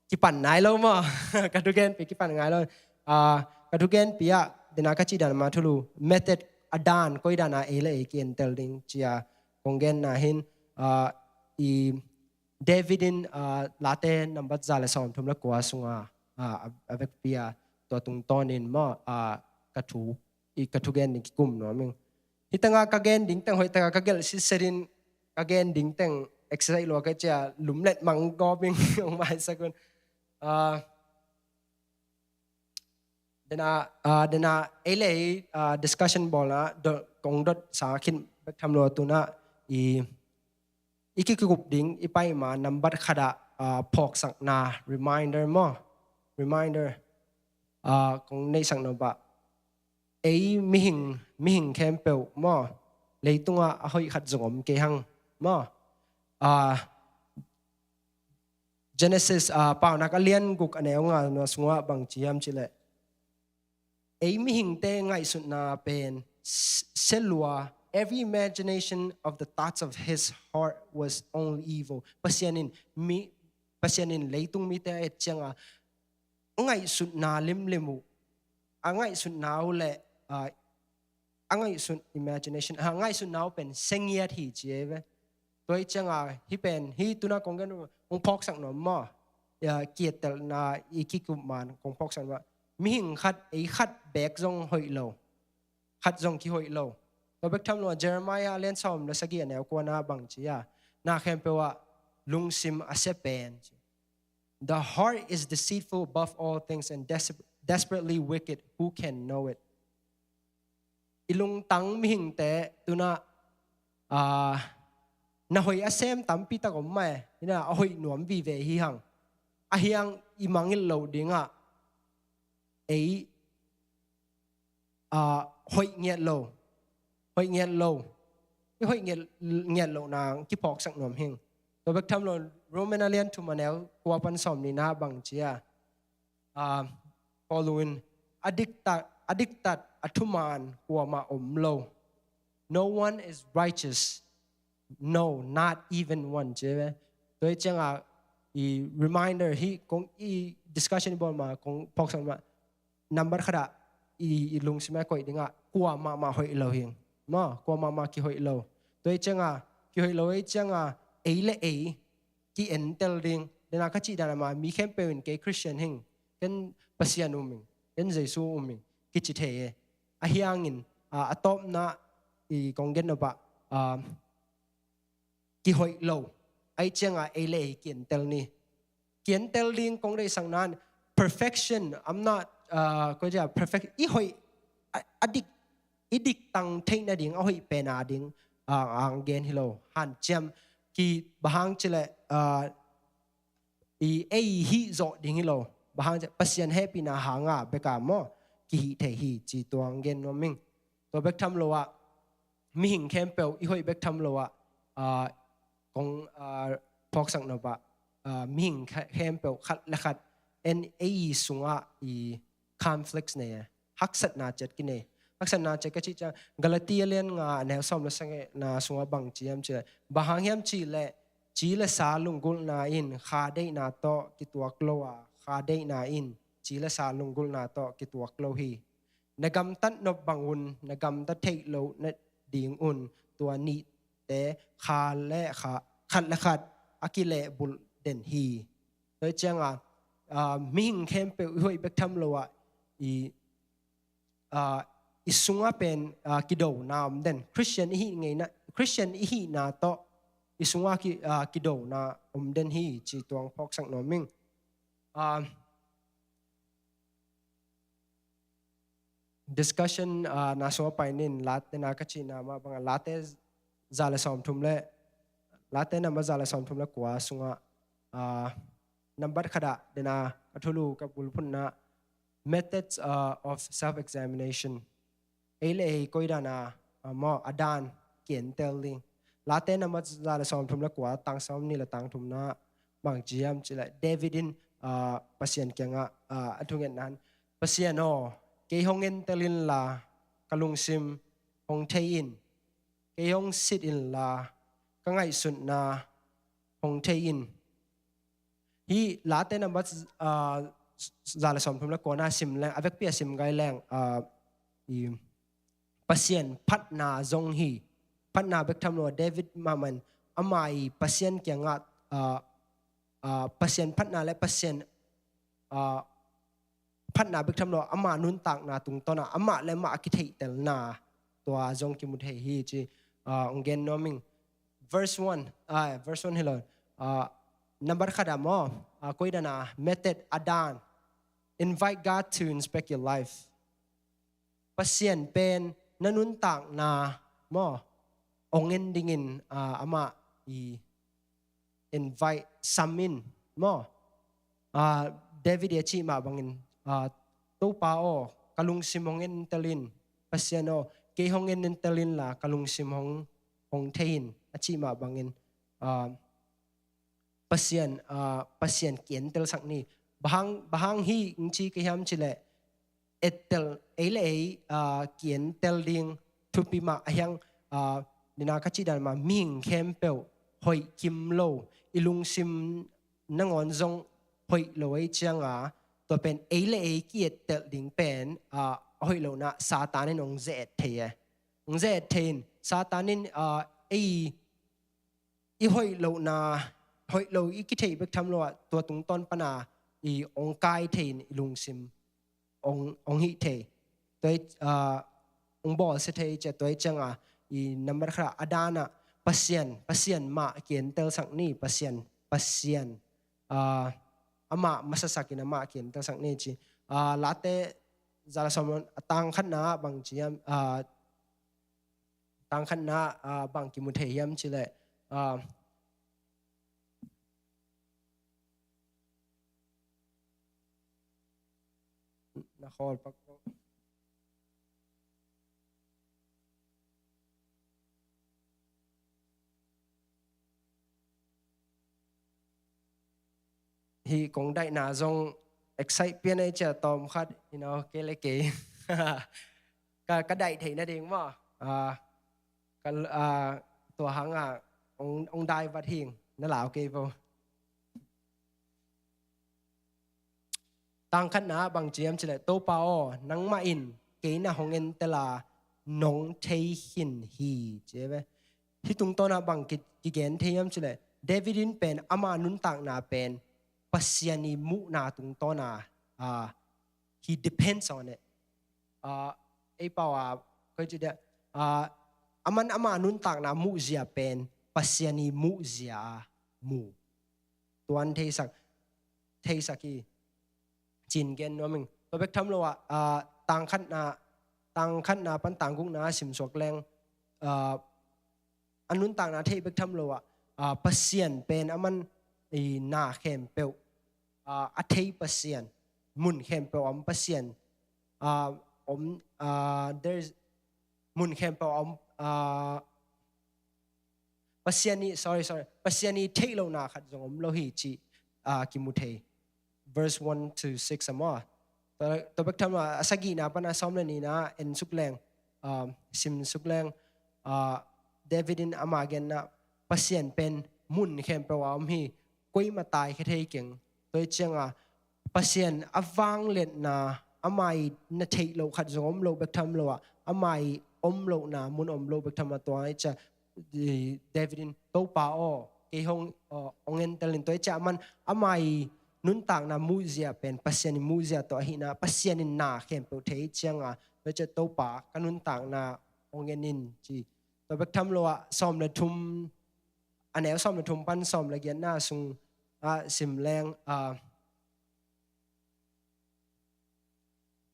Kipan nai lo maw. Ka thugenpi kipan ngai lo. Ah, ka thugenpi ah, dena ka cih dan ma thulu, method a dan, koi dan a ei le ei kientel ding cia kong genna hin, ah, i David in, ah, Late nambat za le sawm thum le kua sunga, ah, a, a vekpi a, tua tungtawnin maw, ah, ka thu, i ka thugen ding kikum nuam ing. Hi tanga ka gen ding teng hoih taka ka gelh sitset in, ka gen ding teng exercise lua ka cia lumlet mang gawp ing, hong maisak un. Ah, dena, ah, dena ei le ei, ah, discussion bawlna, do-, kong dot sa khin bek tham lo tuna i, i kikup ding, i pai ma nambat khat ah, ah, phawksakna, reminder maw, reminder, ah, kong neihsak no bah. Ei mihing, mihing khempeuh maw, leitungah a hoih khat zong om kei hang maw. Ah, Genesis, ah, Paunak a lian guk a neu nga na sungah bang ci hiam cih leh, Ei mihingte ngaihsutna pen s-, selua, every imagination of the thoughts of his heart was only evil. Pasian in mi, Pasian in leitung mite a et cianga a ngaihsutna limlim uh, a ngaihsutna uh le, ah, a ngaihsut imagination, a ngaihsutna uh pen sengiat hi ci ei ve. Tua hi cianga hih pen, hih tuna kong gen uh, kong phawksak nuam maw. Ya, kiettelna i kikup man kong phawksak nuam. Mihing khat, ei khat bek zong hoih lo. Khat zong kihoih lo. Tua bek tham lo, Jeremiah a lian sawm le sagih a neu kuana bang ci a, na khempeuh ah lungsim a sia pen ci. The heart is deceitful above all things and des-, desperately wicked. Who can know it? I lungtang mihingte tuna, ah, na hoih a sem tampi tak om mah e. Ina a hoih nuam vive hi hang. A hiang i mangil lo dingah ei, ah, hoih ngiat lo. Hoih ngiat lo. I hoih ngiat, ngiat lo nang kiphawksak nuam hing. Tua bek tham lo, Roman a lian thum a neu kua pan sawm nihna bang ci a, ah, Paul in a diktat, a diktat a thuman kuamah om lo. No one is righteous. No, not even one. Ci ve. Tua hi cianga i reminder hi kong i discussion i bawl ma kong phawksak ma, number khat ah i, i lungsim a koih dingah kuamah mah hoih lo hing. Maw, kuamah mah kihoih lo. Tua hi cianga kihoih lo hi cianga ei le ei ki-entel ding. Dena ka cih dan a ma mi khempeuh in kei Christian hing, ken Pasian um hing, ken Jesu um hing kici thei e. A hiangin, ah, a tawpna i kong gen nop ah, ah, kihoih lo. Ahi cianga ei le ei ki-entel ni. Ki-entel ding kong deihsak nan, perfection, I'm not, uh, koi dia, perfect, i hoih, a, a dik, i dik tang theih nading, a hoih pen a ding, uh, ang gen hi lo. Hanciam, ki bang hang ci le, uh, i ei hih zawh ding hi lo. Bang hang ci, Pasian hehpihna hanga bek a maw, kihih thei hi, ci tua ang gen nuam ing. Tua bek tham lo ah, mihing khempeuh i hoih bek tham lo ah, ah, kong, ah, phawksak nop ah, ah, mihing khe-, khempeuh khat le khat en ei sungah i conflicts nei e. Haksatna ciat kinei. Haksatna ciat ka cih ciang Galati a lian nga a neu sawm le sagihna sungah bang ci hiam cih leh, bang hang hiam cih leh, ci le sa lunggulhna in kha deihna tawh kituak lo a, kha deihna in ci le sa lunggulhna tawh kituak lo hi. Na gamtat nop bangun na gamta theih loh nadingun tua nihte kha le kha, khat le khat a kilehbulh den hi. Tua hi cianga, ah, mihing khempeuh i hoih bek tham lo ah i, ah, i sungah pen, ah, kidona om den. Christian i hih ngeina, Christian i hihna tawh i sungah ki, ah, kidona om den hi ci tua ang phawksak nuam ing. Ah, discussion, ah, na sungah pai ning, Late na ka cihna mah bangah, Late za le sawmthum le, Late na ma za le sawmthum le kua sungah, ah, nambat khat ah, dena ka thulu ka bulphutna, methods, ah, of self-examination. Ei le ei koi dan a, ah, maw, a dan ki-entel ding. Late na ma za le sawmthum le kua, tang sawmnih le tang thumna bang ci hiam cih leh, David in, ah, Pasian kiangah, ah, a thungetna in, Pasian aw, kei hong entel inla, ka lungsim hong thei in, kei hong sit inla, ka ngaihsutna hong thei in. Hih Late nambat, ah, za le sawmthum le kuana sim leng, a vekpi a sim gai leng, ah, i Pasian phatna zong hi. Phatna bek tham lo, David mahmah in ama i Pasian kiangah, ah, ah, Pasian phatna le Pasian, ah, phatna bek tham lo, ama nuntakna tungtawnah amah le amah a kitheihtelna tua zong kimu thei hi ci, ah, ang gen nuam ing. Verse one, ah, verse one hi lo. Ah, nambat khat ah maw, ah, koi dan a, method, a dan. Invite God to inspect your life. Pasian pen na nuntakna maw, ong en dingin, ah, amah i invite, sam in maw. Ah, David i a cih mah bangin, ah, Topa aw, ka lungsim hong entel in, Pasian aw, kei hong entel inla, ka lungsim hong, hong thei in, a cih mah bangin, ah, Pasian, ah, Pasian ki-entelsak ni. Bang hang, bang hang hih ing ci ka hiam cih leh, ettel, ei le ei, ah, ki-entel ding thupi mah a hiang, ah, nina ka cih dan mah mihing khempeuh hoih kim lo, i lungsim nangawn zong hoih lo ei cianga, tua pen ei le ei ki-ettel ding pen, ah, a hoih lohna Satan in hong ze-et thei e. Hong ze-et thei in Satan in, ah, ei i hoih lohna, hoih lo i kitheih bek tham lo ah, tua tungtawn pana i hong kai thei in i lungsim hong, hong hih thei. Tua i, ah, hong bawlsia thei cia, tua i cianga i nambat khat a dana Pasian, Pasian mah ki-entelsak ni, Pasian, Pasian, ah, amah masasakin amah ki-entelsak ni ci. Ah, Late za le sawm a tang khatna bang ci hiam, ah, tang khatna, ah, bang kimu thei hiam cileh, ah, na khawl pak. Hih kong daihna zong excite pian ei cia tawm khat, you know, kei le kei. Ka, ka daih theih nading maw? Ah, ka, ah, tua hangah hong, hong dai vat hing, na lau kei vo. Tang khatna bang ci hiam cileh, Topa aw, nangmah in kei na hong entel a, nong thei khin hi, ci ve. Hih tungtawn ah bang ki, kigen thei hiam cileh, David in pen ama nuntakna pen Pasian i muhna tungtawn a, ah, he depends on it. Ah, ei pau a, koi ci dia, ah, aman ama nuntakna muhzia pen Pasian i muhzia a mu. Tuan theisak, theisak hi. Cin gen nuam ing. Tua bek tham lo ah, ah, tang khatna, tang khatna pan tang gukna simsuak leng, ah, a nuntakna thei bek tham lo ah, ah, Pasian pen aman i na khempeuh, ah, a thei Pasian, mun khempeuh a om Pasian, ah, om, ah, there's, mun khempeuh a om, ah, Pasian i, sorry, sorry, Pasian i theih lohna khat zong om lo hi cih, ah, kimu thei. Verse one to six a maw. Tua, tua bek tham lo a, a sagihna pan a sawm le nihna en suk leng, ah, sim suk leng, ah, David in ama genna, Pasian pen mun khempeuh a om hi, koimah taikhia thei keng. Tua i cianga, Pasian a vangliatna, ama i na theih loh khat zong om lo bek tham lo ah, ama i om lohna mun om lo bek tham a, tua i cia, i, David in, Topa aw, kei hong, aw, hong entel in, tua i cia aman, ama i nuntakna muhzia pen Pasian i muhzia tawh ahihna, Pasian in na khempeuh thei cianga, tua i cia Topa, ka nuntakna hong en in ci. Tua bek tham lo ah, sawm le thum, a neu sawm le thum pan sawm le giatna sung ah sim leng, ah,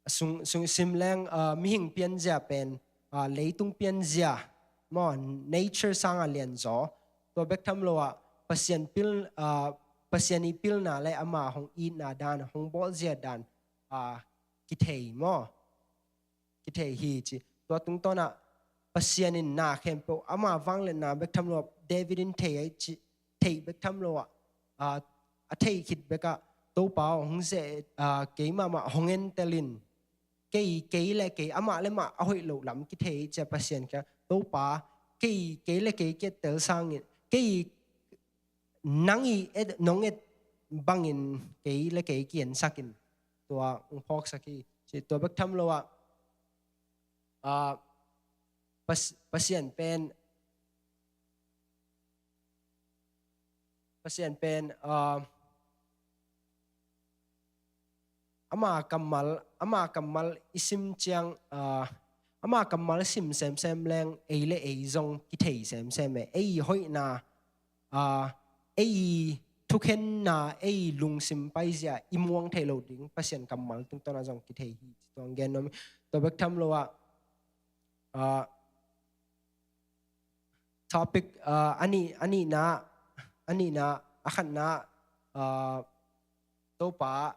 sung, sung sim leng, ah, mihing pianzia pen, ah, leitung pianzia maw, nature sanga lianzaw. Tua bek tham lo ah Pasian pil, ah, Pasian i pilna le ama hong itna dan, hong bawlzia dan, ah, kithei maw? Kithei hi ci. Tua tungtawn ah Pasian in na khempeuh ama vangliatna bek tham lo ah, David in thei ahi ci, thei bek tham lo ah, ah, a thei khit bek ah, Topa aw, hong ze, ah, kei mahmah hong entel in, kei, kei le kei, amah le mah a hoih loh lam kithei cia Pasian kiang, Topa, kei, kei le kei ki-ettel sangin, kei, nang i et, nong et bangin kei le kei ki-ensak in, tua hong phawksak hi ci. Tua bek tham lo ah, ah, Pas-, Pasian pen, Pasian pen, ah, ama kammal, ama kammal i sim ciang, ah, ama kammal sim semsem leng ei le ei zong kithei semsem e. Ei hoihna, ah, ei thukhenna, ei lungsim paizia i muang thei lo ding Pasian kammal tungtawn ah zong kithei hi. Tua hong gen nuam ing. Tua bek tham lo ah, ah, topic, ah, a nih, a nihna, a nihna, a khatna, ah, Topa,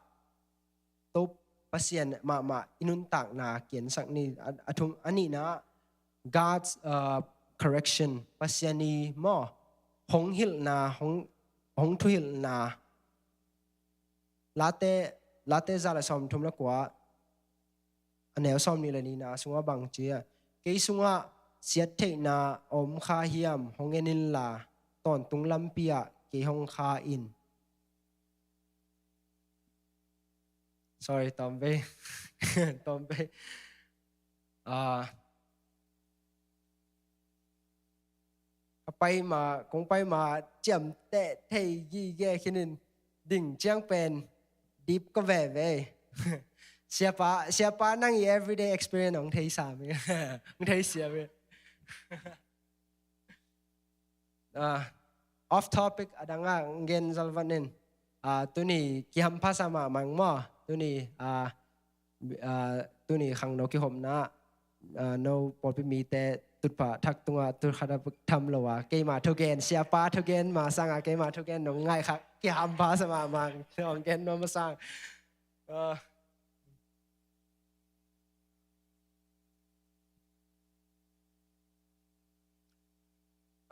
To, Pasian mahmah i nuntakna ki-ensak ni, a, a thum, a nihna, God's, ah, correction, Pasian i maw, hong hilhna, hong, hong thuhilhna. Late, Late za le sawm thum le kua, a neu sawm nih le nihna sungah bang ci a, kei sungah siattheihna a om kha hiam hong en inla, tawntung lampi ah kei hong kha in. Sorry, tawm vei. Tawm vei. Ah, ka pai ma, kong pai ma ciamteh thei gige khin in, ding ciang pen dip ka veve. Siapa, siapa nang i everyday experience hong thei sa mi. Hong thei sia mi. Ah, off topic a dang a gen zalvan in. Ah, tuni kihampha sa mahmah maw. Tuni, ah, ah, tuni khangno kihopna, ah, no pawlpi mite tutphah thak tungah tutkhat a tham lo a, keima thugen, siapa thugen ma sangah keima thugen nong ngaih khak, kihampha sa mahmah. Nong gen nuam a sang. Ah.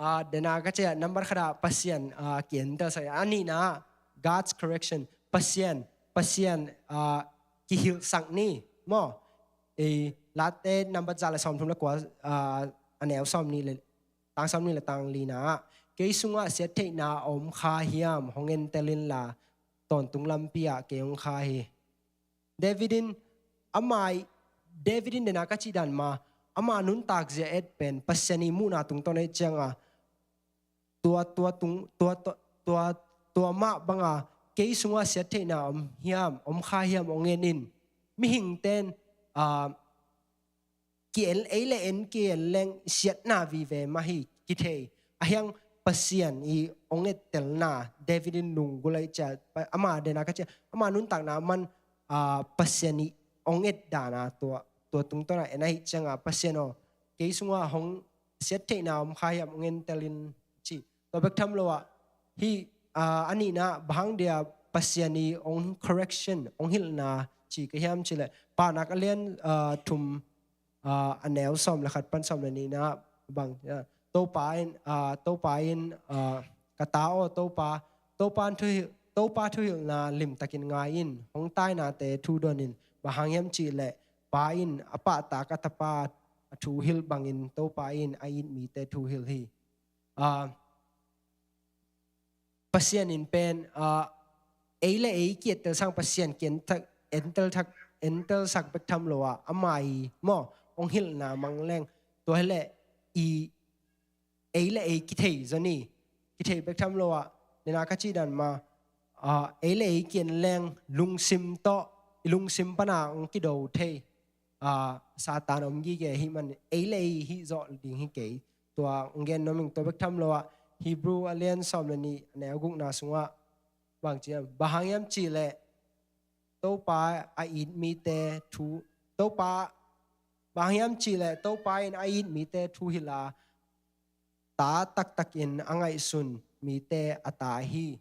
Ah, dena ka cia, number khat ah Pasian, ah, kientel sak, a nihna God's correction, Pasian, Pasian, ah, kihilhsak ni maw. Eh, Late number za le sawmthum le kua, ah, a neu sawm nih le, tang sawm nih le tang lina ah, kei sungah siattheihna a om kha hiam hong entel inla, tawntung lampi ah kei hong kha hi. David in, ama, David in dena ka cih dan ma, ama nuntak zia et pen Pasian i muhna tungtawn et cianga, tua, tua, tung, tua, tua, tua, tua mah banga kei sungah siattheihna om hiam, om kha hiam hong en in. Mihingten, ah, ki-en, ei le en ki-en leng siatna vive mah hi kithei. Ahiang Pasian i hong ettelna, David in lunggulh ahi cia, ama dena ka cia, ama nuntakna man, ah, Pasian i hong et dana tua, tua tungtawna en ahi cianga, Pasian aw, kei sungah hong siattheihna om kha hiam hong entel in ci. Tua bek tham lo ah, hi, ah, a nihna, bang hang dia Pasian i hong correction, hong hilhna ci ka hiam cileh, Paunak a lian, ah, thum, ah, a neu sawm le khat pan sawm le nihna bang, ah, Topa in, ah, Topa in, ah, ka ta aw, Topa, Topa thu hi-, Topa thuhilhna limtakin ngai in, hong tainate thu don in, bang hang hiam cihleh, Pa in a pahtak a tapa a thu hilh bangin Topa in a it mite thu hilh hi. Ah, Pasian in pen, ah, ei le ei ki-ettel sang Pasian ki-entel, entel thak, entelsak bek tham lo ah, ama i maw, hong hilhna mang leng, tua hileh i ei le ei kithei zaw ni, kithei bek tham lo ah, dena ka cih dan ma, ah, ei le ei ki-en leng lungsim tawh, i lungsim pana hong kido thei, ah, Satan om gige hi man, ei le ei hih zawh ding hi kei. Tua hong gen nuam ing. Tua bek tham lo ah, Hebrew a lian sawm le nih, a neu gukna sungah bang ci hiam, bang hang hiam cihleh, Topa a it mite thu, Topa, bang hang hiam cihleh, Topa in a it mite thu hilh a, ta taktakin a ngaihsun mite a ta hi.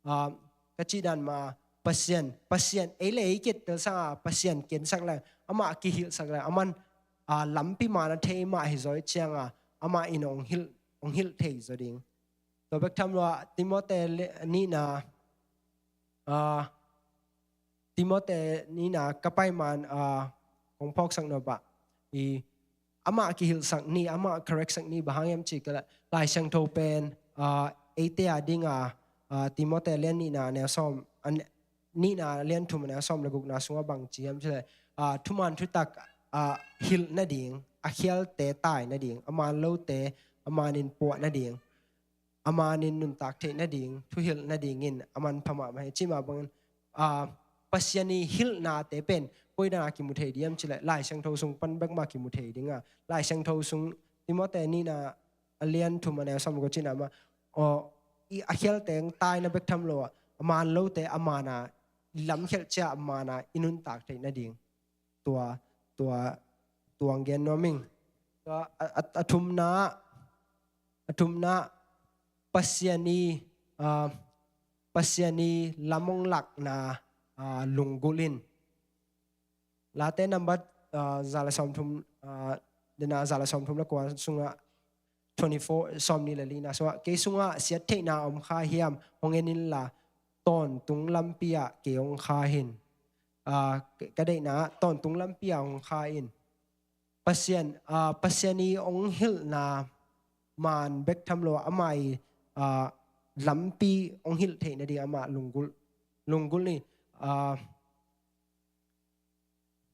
Ah, ka cih dan ma, Pasian, Pasian, ei le ei ki-ettel sanga Pasian ki-ensak leng, amah kihilhsak leng, aman, ah, lampi man a thei mah hi zaw i cianga, amah in hong hilh, hong hilh thei zaw ding. Tua bek tham lo ah, Timote le-, nihna, ah, Timote nihna ka pai man, ah, kong phawksak nop ah, i, amah kihilhsak ni, amah correctsak ni, bang hang hiam cih ka la, Lai Siangtho pen, ah, eite a dinga, ah, Timote lian nihna neu sawm, an, nihna lian thum a neu sawm le gukna sungah bang ci hiam cileh, ah, thuman thutak, ah, hilh nading, a khialte tai nading, a man lote a manin puah nading, a manin nuntak theih nading, thuhilh nadingin a manpha mahmah hi. Cih mah bangin, ah, Pasian i hilhnate pen koi dana kimu thei diam cileh, Lai Siangtho sung pan bek mah kimu thei dinga. Lai Siangtho sung Timote nihna a lian thum a neu sawm ko cihna mah, aw, i a khialte hong taina bek tham lo ah, a man lote a mana, i lamkhialh cia a mana i nuntak theih nading. Tua, tua, tua hong gen nuam ing. Tua, a, a, a thumna, a thumna, Pasian i, ah, Pasian i lam hong lakna, ah, lunggulh in. Late number, ah, za le sawmthum, ah, dena za le sawmthum le kua sungah, twenty-four, sawm nih le lina sungah, kei sungah siattheihna om kha hiam, hong en inla, tawntung lampi ah kei hong kha hin. ah, ka, ka deihna tawntung lampi ah hong kha in. Pasian, ah, Pasian i hong hilhna maan bek tham lo, ama i, ah, lampi hong hilh theihna ding ama lunggulh, lunggulh ni. Ah,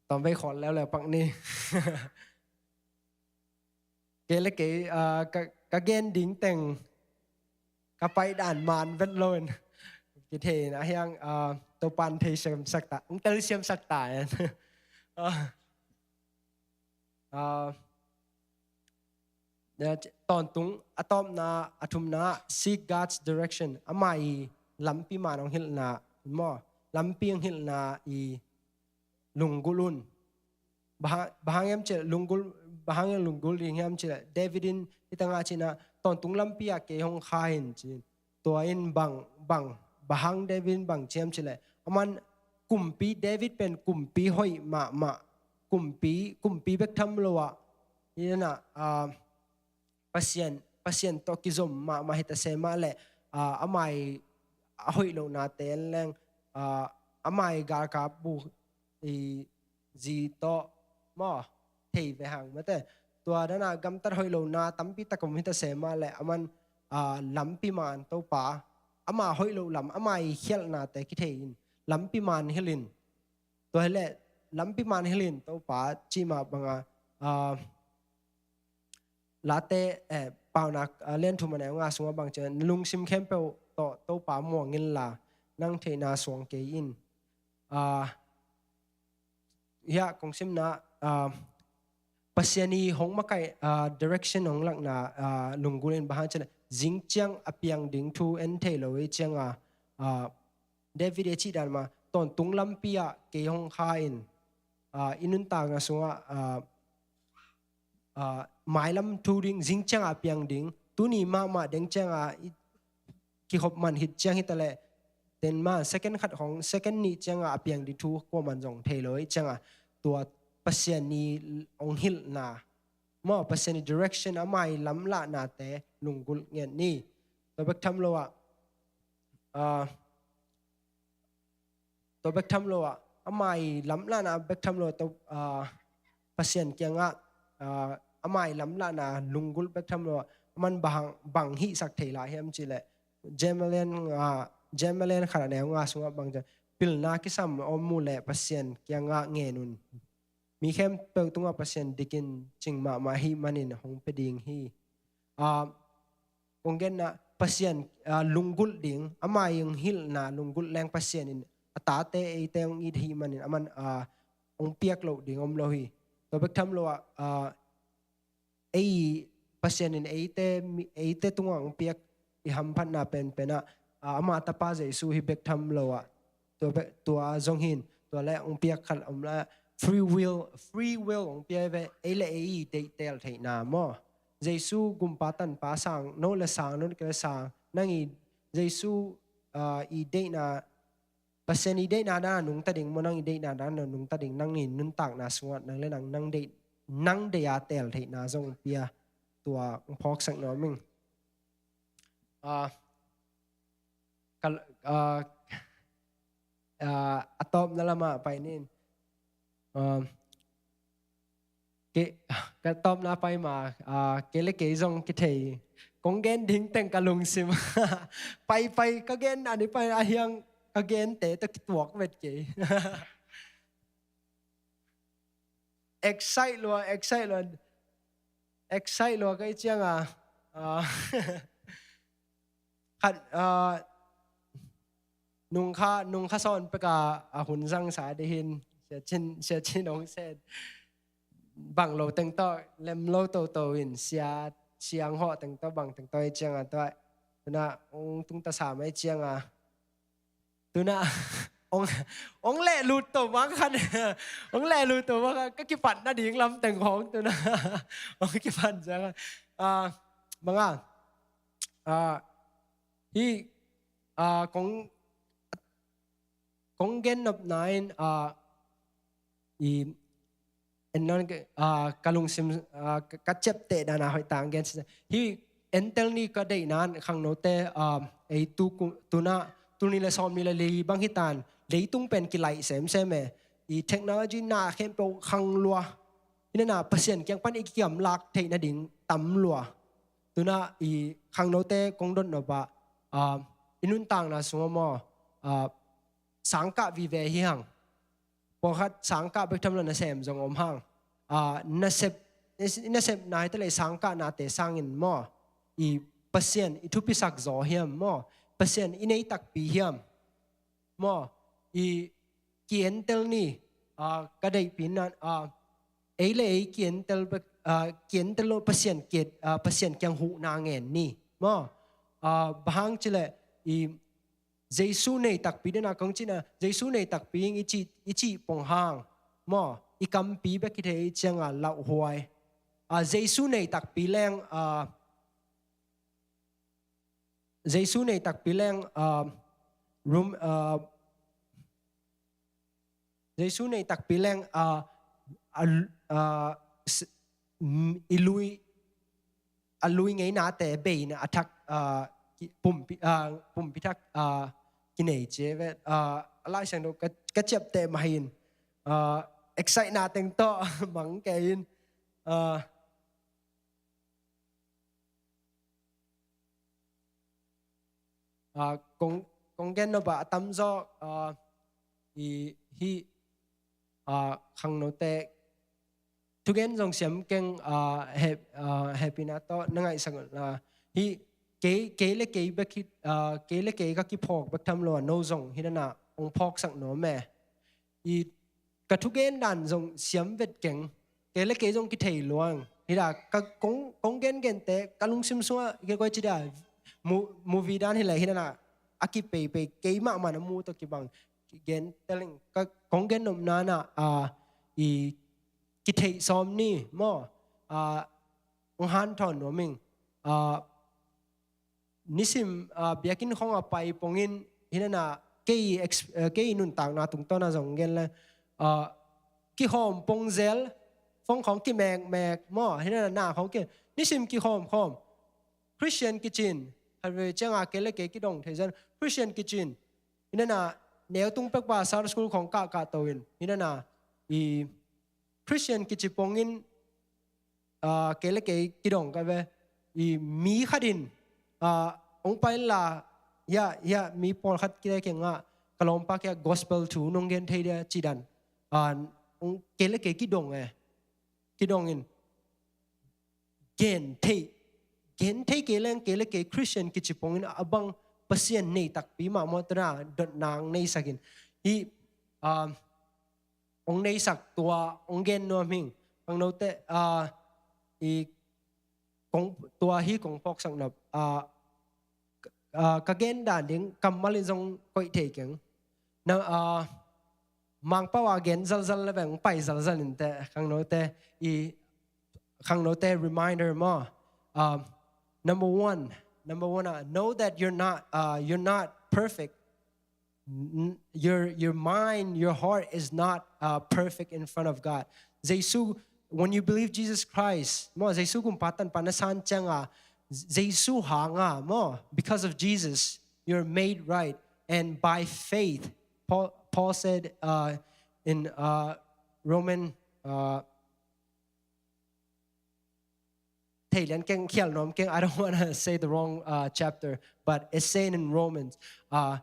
tawmvei khawl leuleu pak ni. Kei le kei, ah, ka, ka gen ding teng ka pai dan maan vet lo in. Kithei in a hiang, ah, Topan thei siamsak ta, hong tel siamsak ta in. Ah, ah, tawntung, a tawpna, a thumna, seek God's direction. Ama i lampi maan hong hilhna, maw? Lampi hong hilhna i lunggulh un. Bang hang, bang hang hiam cih leh lunggulh, bang hang hiam lunggulh ding hiam cih leh, David in hih tangah ci-in ah, tawntung lampi ah kei hong kha in ci. Tua in bang, bang, bang hang David in bang ci hiam cih leh, aman kumpi, David pen kumpi hoih mahmah, kumpi, kumpi bek tham lo ah, hi na, ah, Pasian, Pasian tawh kizom mahmah hi ta se mah leh, ah, ama i a hoih lohnate en leng, ah, ama i galkap bu i zi tawh maw, thei ve hang mate. Tua dan a gamtat hoih lohna tampi tak om hi ta se mah leh, aman, ah, lampi maan Topa, ama hoih loh lam, ama i khialhnate kithei in, lampi maan hilh in. Tua hi leh, lampi maan hilh in Topa cih mah bang a, ah, Late, eh, Paunak, ah, lian thum a neu nga sungah bang ci hiam, na lungsim khempeuh tawh Topa muang inla, nang theihna suang kei in. Ah, hiah kong simna, ah, Pasian i hong makaih, ah, direction hong lakna, ah, lunggulh in, bang hang cih leh, zing ciang a piang ding thu en thei lo ahih ciangin, ah, David i cih dan mah, tawntung lampi ah kei hong kha in, ah, i nuntakna sungah, ah, ah, mailam thu ding, zing ciang a piang ding, tuni mahmah deng ciang a i kikhop man hi ciang hi ta leh, ten mah, second khat khong, second nih ciang a piang ding thu kuaman zong thei lo ahih ciangin, tua Pasian i hong hilhna, maw, Pasian i direction, ama i lamlahnate lunggulh ngiat ni. Tua bek tham lo ah, ah, tua bek tham lo ah, ama i lamlahna bek tham lo ah, tua, ah, Pasian kiangah, ah, ama i lamlahna lunggulh bek tham lo ah, aman bang, bang hihsak thei lai hiam cih leh, Jeremiah, ah, Jeremiah khat a neu nga sungah bang ci hiam, pilna kisam om uh leh Pasian kiangah ngen un. Mi khempeuh tungah Pasian dik in cing mahmah ahih manin hong pia ding hi. Ah, kong genna, Pasian, ah, lunggulh ding, ama i hong hilhna lunggulh leng Pasian in a tate eite hong it ahih manin, aman, ah, hong piak loh ding om lo hi. Tua bek tham lo ah, ah, ei, Pasian in eite, mi, eite tungah hong piak i hamphatna penpen ah, ah, ama tapa Jesu hi bek tham lo ah, tua bek, tua zong hi in, tua leh hong piak khat om lai, free will, free will hong pia ve, ei le ei i deihteel theihna maw. Jesu gumpa tanpa sang, no le sang, no le sang, nang i Jesu, ah, i deihna, Pasian i deihna dan a nungta ding maw, nang i deihna dan a nungta ding, nang i nuntakna sungah, nang le nang, nang deih, nang deih a teel theihna zong pia, tua hong phawksak nuam ing. Ah, ka, ah, ah, a tawpna lamah pai ning. Ah, Kei, ka tawpna pai ma, ah, kei le kei zong kithei. Kong gen ding teng ka lungsim. Pai, pai, ka gen a ni pai a hiang ka gente tawh kituak vet kei. Excite lua, excite lua. Excite lua ka hih ciangin, ah, khat, ah, nungkha, nungkha sawn pek a, a hun zangsa dih hi in, Sia Cin, Sia Cin hong seh. Bang lo teng tawh, lem lo toto in, sia, siang hawh teng tawh, bang teng tawh, hih ciangin tawh. Tu-in ah, hong tung ta sam ahih ciangin. Tu-in ah, hong, hong lehlut to mah khan. Hong lehlut to mah khan. Ka kipat nading lam teng hong tu-in ah. Hong kipan ciangin. Ah, bang a. Ah, hih, ah, kong, kong gen nopna in, ah, i, en nawn, ah, ka lungsim, ah, ka, ka ciapteh dan a hoih tak gen. Hih entel ni ka deihna in khangnote, ah, ei tu ku, tu-in ah, tul nih le sawmnih le li bang hi ta in, leitung pen kilaih semsem e. i technology na khempeuh khang lua. Hi na na Pasian kiang pan i kigamlak theih nading tam lua. Tu na i khangnote kong dot nop ah, ah, i nuntakna sungah maw, ah, sangkah vive hi hang. Pawlkhat sangkah bek tham lo nasem zong om hang. Ah, nasep, nasepna hi ta leh sangkahnate sangin maw, i Pasian i thupisak zaw hiam maw, Pasian i nei takpi hiam maw, i kientel ni. Ah, ka deihpi na, ah, ei le ei kientel bek, ah, kientel lo Pasian kiet, ah, Pasian kiang huhna ngen ni maw. Ah, bang hang cileh i Jesu nei takpi dena kong cina, Jesu nei takpi in i cih, i cih pong hang maw, i kampi bek hi thei cianga lauhuai. Ah, Jesu nei takpi leng, ah, Jesu nei takpi leng, ah, rum, ah, Jesu nei takpi leng, ah, a, ah, s-, m-, i lui, a lui ngeinate beina a thak, ah, ki-, pumpi, ah, pumpi thak, ah, kinei ci ve, ah, a Lai Siangtho ka, ka ciapteh mah hi in, ah, excite na teng tawh mang kei in, ah, ah, kong, kong gen nop ah a tamzaw, ah, i hih, ah, khangnote thugen zong siam keng, ah, heh, ah, hehpihna tawh na ngaihsak, ah, hih kei, kei le kei bek hi, ah, kei le kei ka kiphawk bek tham lo a, no zong hi na na hong phawksak nuam e. I ka thugen dan zong siam vet keng, kei le kei zong kithei luang. Hi da ka kong, kong gen gente ka lungsim sungah kei koi ci da mu-, movie dan hi leh hi na na a kipeipei kei mahmah na mu tawh kibang. Gen telling ka kong gen nopna na, ah, i kitheih sawm ni maw, ah, hong hanthawn nuam ing. Ah, nisim, ah, biakinn khong a pai pongin hi na na kei ex-, ah, kei nuntakna tungtawn a zong gen le, ah, kihawm pong zel, phone khong kimekmek maw, hi na na na khong ki, nisim kihawm khawm. Christian kicin, khatvei cianga kei le kei kidong thei zan, Christian kicin. Hi na na, neu tung pek pa Sunday school khong kahkah to in. Hi na na, i Christian kici pongin, ah, kei le kei kidong ka ve. I mi khat in, ah, hong pai la, ya, ya, mi pawlkhat kei le kei nga, ka lawmpa kei a gospel thu nong gen thei dia ci dan. Ah, hong kei le kei kidong e. Kidong in. Gen thei. Gen thei kei leng kei le kei Christian kici pongin a bang Pasian nei takpi mah maw tuna dot nang nei sakin. Hi, ah, hong neisak tua hong gen nuam hing. Khangnote, ah, i kong, tua hi kong phawksak nop. Ah, ah, ka gen dan ding kammal in zong koih thei keng. Na, ah, Mangpau a gen zalzal le veng pai zalzal in te, khangnote, i khangnote reminder maw. Um, number one, number one, uh, know that you're not, uh, you're not perfect. N-, your, your mind, your heart is not, uh, perfect in front of God. Jesu, when you believe Jesus Christ, maw, Jesu kumpa tanpa na san cianga, Jesu hanga, maw, because of Jesus, you're made right. And by faith, Paul, Paul said, uh, in, uh, Roman, uh, thei lian keng, khial nuam keng, I don't wanna say the wrong, uh, chapter, but it's saying in Romans, uh,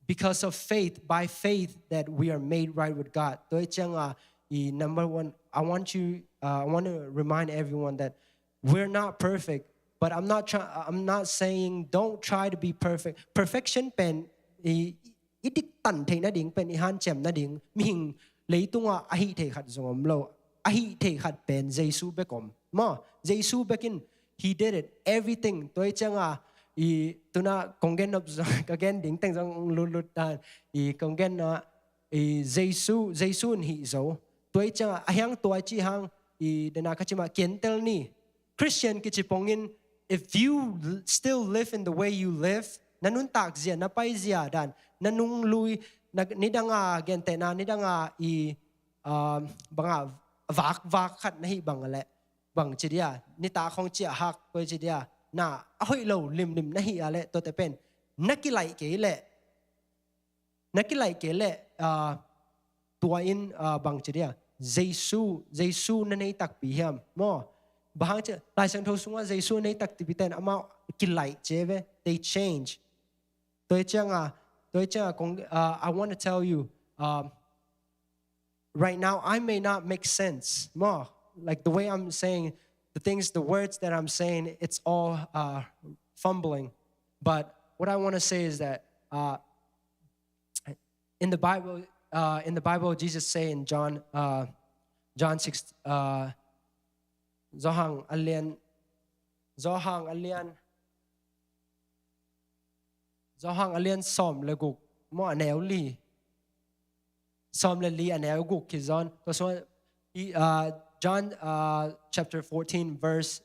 because of faith, by faith that we are made right with God. Tua hi cianga, i number one, I want you, uh, I want to remind everyone that we're not perfect, but I'm not try-, I'm not saying don't try to be perfect. Perfection pen, i, i diktan theih nading pen, i hanciam nading, mihing leitungah a hih thei khat zong om lo. A hih thei khat pen Jesu bek om. Maw, Jesu bek in, he did it, everything. Tua hi cianga, i tuna kong gen nop zong, ka gen ding teng zong lutlut dan. I kong gen na, i Jesu, Jesu in hih zo. Tua hi cianga, a hiang tua ci hang, i dena ka ci mah, kientel ni. Christian kici pongin, if you l-, still live in the way you live, na nuntak zia, na pai zia dan, na nung lui, na, nidanga gentehna, nidanga i, ah, banga vak, vak khat na hih bang le, bang ci dia, nita khong cia hak koi ci dia, na a hoih lo limlim na hih a le, tuate pen, na kilaih kei le, na kilaih kei le, ah, Tua in, ah, bang ci dia, Jesu, Jesu na nei takpi hiam maw? Bang hang ci, Lai Siangtho sungah Jesu na nei takpi ten amau kilaih ci ve, they change. Tua ciangah, tua ciangah kong, uh, I want to tell you, um, right now I may not make sense maw. Like the way I'm saying the things, the words that I'm saying, it's all, uh, fumbling. But what I want to say is that, uh, in the Bible, uh, in the Bible, Jesus say in John, uh, John six, uh, Johan a lian, Johan a lian, Johan a lian sawm le guk maw, a neu li. Sawm le li a neu guk khi John. Tua sung, i, uh, John, uh, chapter fourteen, verse,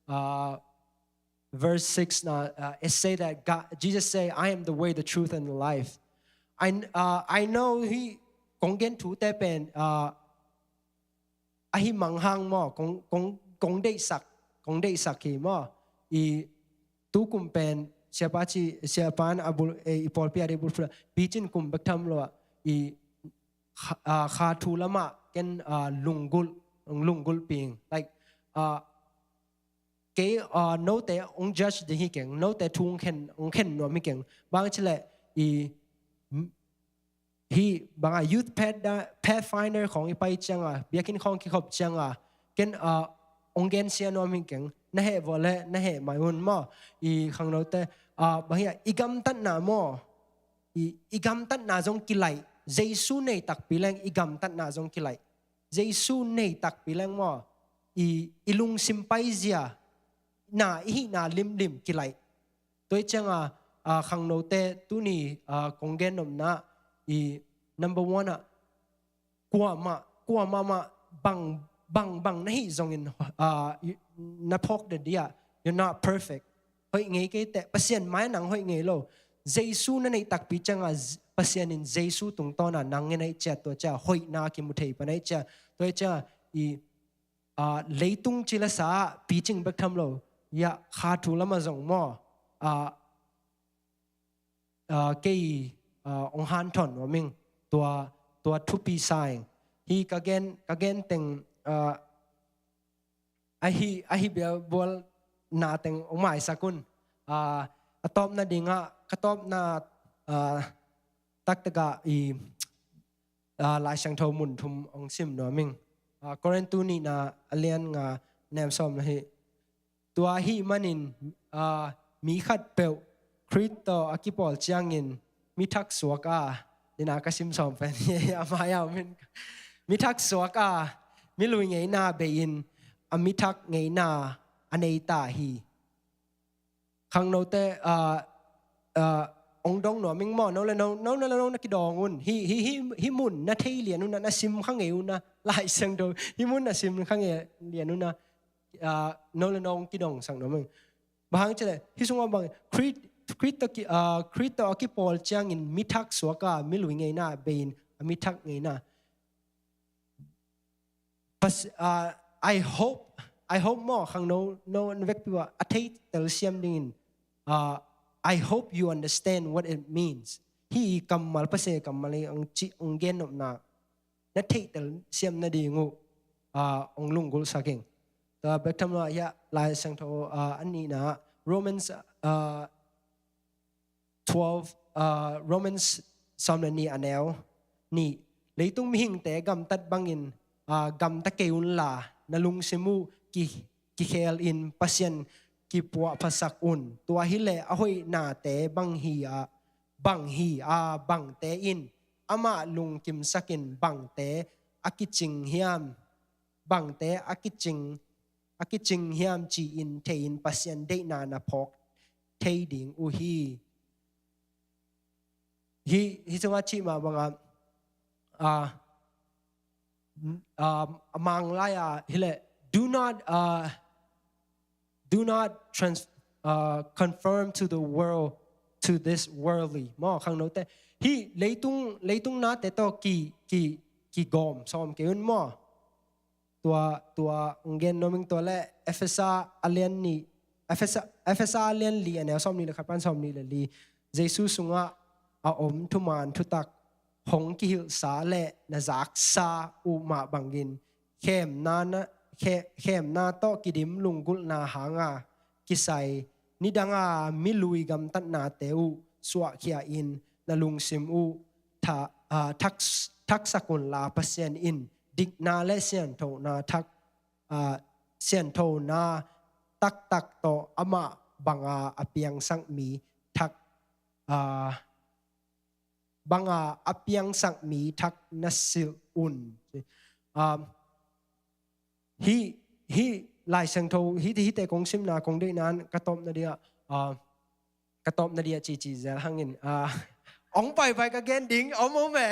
uh, verse six, uh, uh, it say that God, Jesus say, "I am the way, the truth, and the life." I, uh, I know hi kong gen thute pen, uh, ahi manghang maw, kong, kong, kong deihsak, kong deihsak hi maw. I tukum pen, siapa ci, siapa in a bul, eh, i pawlpi a dei bulphuh, picin kum bek tham lo ah, i kha, ah, kha thu lamah ken, ah, lunggulh, lunggulh ping. Like, ah, kei, ah, note ong judge ding hi keng, note thu ong khen, ong khen nuam hi keng. Bang ci leh i, m-, hi bangah youth path da, pathfinder khawng i pai ciangah, biakinn khawng kikhop ciangah, ken, ah, ong gensia nuam hi keng, na heh vawh leh na heh mai un maw. I khangnote, ah, bang hi ah, i gamtatna maw, i, i gamtatna zong kilaih. Jesu nei takpi leng i gamtatna zong kilaih. Jesu nei takpi leng maw, i, i lungsim paizia, na i hihna limlim kilaih. Tua ciangah, ah, khangnote tuni, ah, kong gen nopna, i number one ah, kuamah, kuamah mah bang, bang, bang na hih zongin, ah, i, na phawk de dia, you're not perfect. Hoih ngei kei teh, Pasian mai nang hoih ngei lo. Jesu na neih takpi ciangah, Z-, Pasian in Jesu tungtawnah nang ngen aih ciat, tua ciah hoihna kimu thei pan aih ciat. Tua ciah i, ah, leitung cilasa picing bek tham lo. Ia kha thu lamah zong maw, ah, ah, kei, ah, ong hanthawn nuam ing, tua, tua thupi sa ing. Hi ka gen, ka gen teng, ah, ahi, ahi biabual na teng ong maisak un. Ah, a tawpna dingah, ka tawpna, ah, taktakah i, ah, Lai Siangtho mun thum ong sim nuam ing. Ah, Korintu nihna a lian nga nem sawm na hi. Tua ahih manin, ah, mi khatpeuh Khrih tawh a kipawl ciangin mi thak suak a, nina ka sim sawm pen hi, a mai-ah om in. Mi thak suak a, mi lui ngeina bei-in a mi thak ngeina a nei ta hi. Khangnote, ah, ah, ong dong nuam ing maw, no le no, no le no na kidawng un. Hi, hi, hi, hi mun na thei lian un a, na sim kha ngei un a, Lai Siangtho, hi mun na sim kha ngei lian un a, ah, no le no ong kidong sak nuam ing. Bang hang ci leh, hi sungah bang, Khrih, Khrih tawh ki, ah, Khrih tawh a kipawl ciangin mi thak suak a, mi lui ngeina bei-in a mi thak ngeina. Pas-, ah, I hope, I hope maw, khangno, no, na vekpi ah a theitel siam dingin, ah, I hope you understand what it means. Hi kammal, Pasian kammal hi ong ci, ong gen nopna na theitel siam nading uh, ah, ong lunggulh sak ing. Tua bek tham lo ah, Lai Siangtho, ah, a nihna, Romans, ah, twelve, ah, Romans sawm le nih a neu nih, leitung mihingte gamtat bangin, ah, gamta kei unla, na lungsim uh ki, kikhel in Pasian kipuahphasak un. Tua hileh a hoihnate bang hi a, bang hi a, bangte in amah lungkimsakin bangte a kicing hiam, bangte a kicing, a kicing hiam ci-in thei-in Pasian deihna na phawk thei ding uh hi. Hi, hi sungah cih mah bangah, ah, ah, a Mang lai-ah hileh, do not, ah, do not trans-, ah, conform to the world, to this worldly. Maw, khangnote. Hi leitung, leitung nate tawh ki, ki, kigawm sawm kei un maw. Tua, tua, ong gen nuam ing tua le, Efesa a lian nih, Efesa, Efesa a lian li, a neu sawm nih le khat pan sawm nih le li. Jesu sungah a om thuman thutak, hong kihilhsa le na zaksa uh mah bangin khemna, na, khe, khemna tawh kidim lunggulhna hanga kisai nidanga milui gamtatnate uh suahkhia in na lungsim uh tha, uh, thak, thaksak unla Pasian in dikna le sianthona thak, uh, sianthona taktak tawh amah banga a piangsak mi thak, uh, banga a piangsak mi thak na silh un. Um, hi, hi Lai Siangtho, hi, hite kong simna kong deihna in ka tawpna dia, uh, ka tawpna dia cici zel hangin, uh, ong paipai ka gen ding om om e.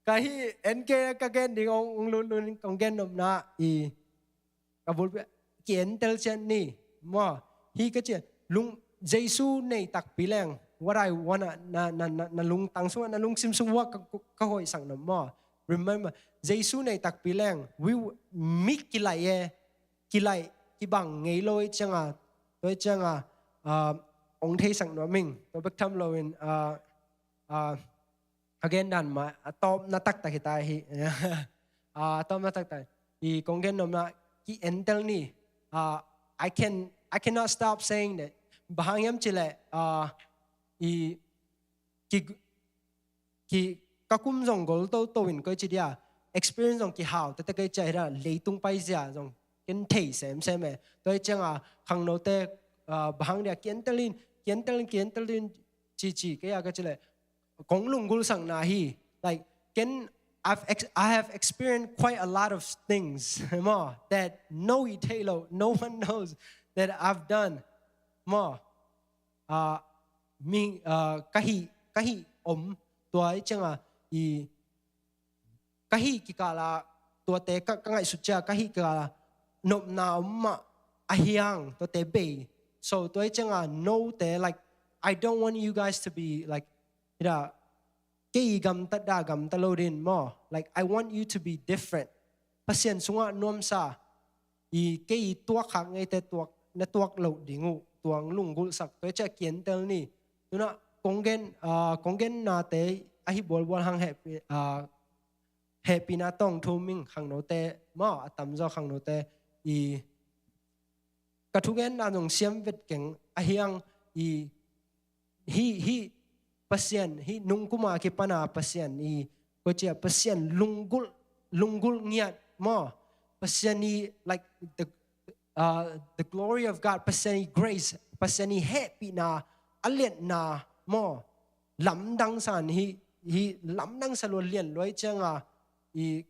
Ka hi N K ka gen ding ong, ong lutlut in kong gen nopna i ka bulpi ki-entel cian ni maw. Hi ka cian lung Jesu nei takpi leng what I wanna na, na, na, na lungtang sungah na lungsim sungah ka, ka hoihsak na maw. Remember Jesu nei takpi leng wi mi kilaih e, kilaih kibang ngei lo i cianga, tua i cianga, uh, ong theisak nuam ing, tua bek tham loin, uh, uh, again dan ma a tawpna taktak hi ta hi. A tawpna taktak i kong gen nopna ki-entel ni. Uh, I can, I cannot stop saying that. Bang hang hiam cileh, uh, i ki, ki ka kum zong gol toto in koi ci dia experience zong kihau tete kei cia hi da leitung paizia zong ken thei semsem e. Tua i cianga khangnote, uh, bang hang dia ki-entel in, ki-entel in, ki-entel in cici kei a ka cileh kong lunggulhsakna hi. Like, ken I've ex- I have experienced quite a lot of things maw that no i thei lo, no one knows that I've done maw. Uh, mi, uh, ka hi, ka hi om tua i cianga i ka hi kikala tuate ka, ka ngaihsut cia ka hi kikala nopna om mah a hiang tuate bei. So tua i cianga note, like, I don't want you guys to be like, you know, kei gamtat da gamtat lo din maw. Like, I want you to be different. Pasian sungah nuamsa i kei tuak khak ngeite tuak, na tuak loh ding uh tuang lunggulhsak tua i cia ki-entel ni. Tuna kong gen, uh, kong gen nate ahi bualbual hang hehpi, uh, hehpihna tawng thum ing khangnote maw, a tamzaw khangnote i ka thugenna zong siam vet keng a hiang i hi, hi Pasian, hi nungkuma kipana Pasian i koi cia Pasian lunggulh, lunggulh ngiat maw. Pasian i, like, the, uh, the glory of God, Pasian i grace, Pasian i hehpihna a liatna maw. Lamdang san hi, hi lamdang sa lua lian lua i cianga i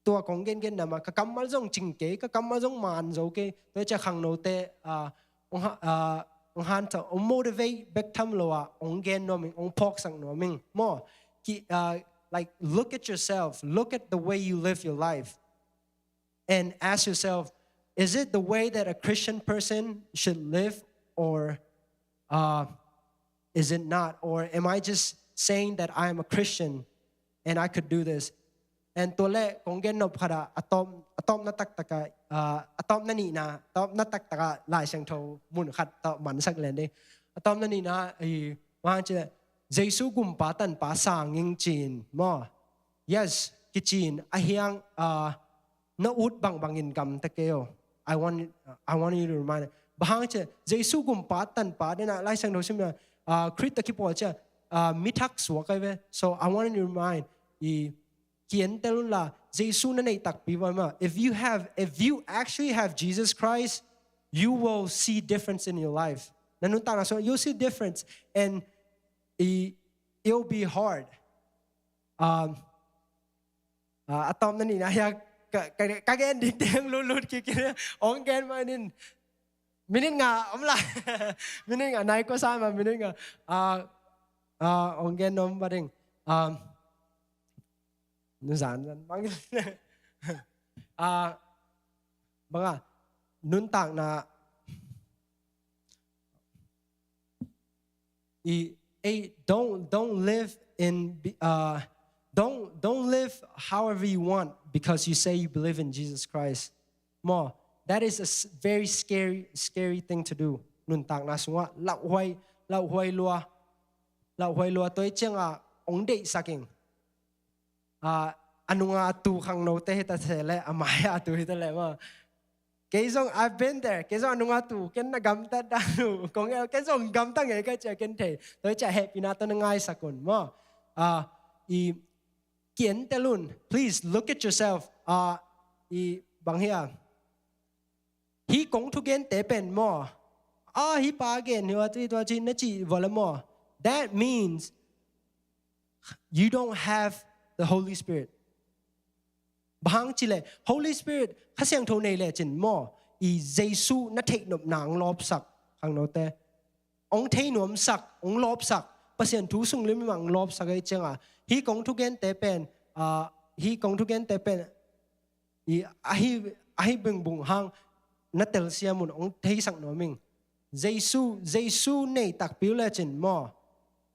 tua kong gengenna mah ka kammal zong cing kei, ka kammal zong man zo kei. Tua i cia khangnote, uh, ong ha, uh, ong han tawh ong motivate bek tham lo a ong gen nuam ing, ong phawksak nuam ing maw. Ki, uh, like, look at yourself, look at the way you live your life, and ask yourself, is it the way that a Christian person should live, or, uh, is it not? Or am I just saying that I am a Christian and I could do this? And tua le kong gen nop khat a, a tawp, a tawpna taktaka, uh, a tawpna nihna, tawpna taktaka Lai Siangtho mun khat tawh mansak len ding. A tawpna nihna i mah hang cileh Jesu gumpa tanpa sang ing cin maw. Yes, kicin a hiang, uh, na ut bangbangin gamta kei o. I want, I want you to remind. Bang hang cia Jesu gumpa tanpa dena Lai Siangtho simna, uh, Khrih ta kipawl cia, uh, mi thak suak ai ve. So I want you to remind i ki-entel unla Jesu na neih takpi vai mah. If you have, if you actually have Jesus Christ, you will see difference in your life. Na nuntakna sung you'll see difference, and i, it'll be hard. Um, uh, a tawpna nihna hia ka, ka, ka gen ding teng lutlut kik in ong gen mah nin. Minit nga om la. Minit nga nai ko sa mah minit nga. Uh, uh, ong gen om ba ding. Um, nu zan zan bang. Uh, banga nuntakna i, eh, don't, don't live in, uh, don't, don't live however you want because you say you believe in Jesus Christ. Maw, that is a s- very scary, scary thing to do. Nuntakna sungah lauhuai, lauhuai lua, lauhuai lua toi cianga hong deihsak ing. A, a nunga tu khangnote hi ta se le, a mai-a tu hi ta le maw. Kei zong, I've been there. Kei zong a nunga tu, ken na gamtat dan uh. Kong el, ken zong gamta ngei ka ci a ken thei. Tua hi ci a hehpihna tawh na ngaisak un maw. A, i, ki-entel un. Please look at yourself. A, i, bang hi a. Hih kong thugente pen maw. A, hih pa gen hi a, tua ci, tua ci, na cih vua le maw. That means you don't have the Holy Spirit. Bang hang ci le, Holy Spirit, Kha Siangtho nei le cin maw. I Jesu na theihnopna hong lawpsak, khangnote. Hong theinuamsak, hong lawpsak, Pasian thu sung limlim ah hong lawpsak ei cianga. Hih kong thugente pen, a, hih kong thugente pen, i, ahi, ahi bengbung hang, na telsiam un, hong theisak nuam ing. Jesu, Jesu nei takpi uh le cin maw.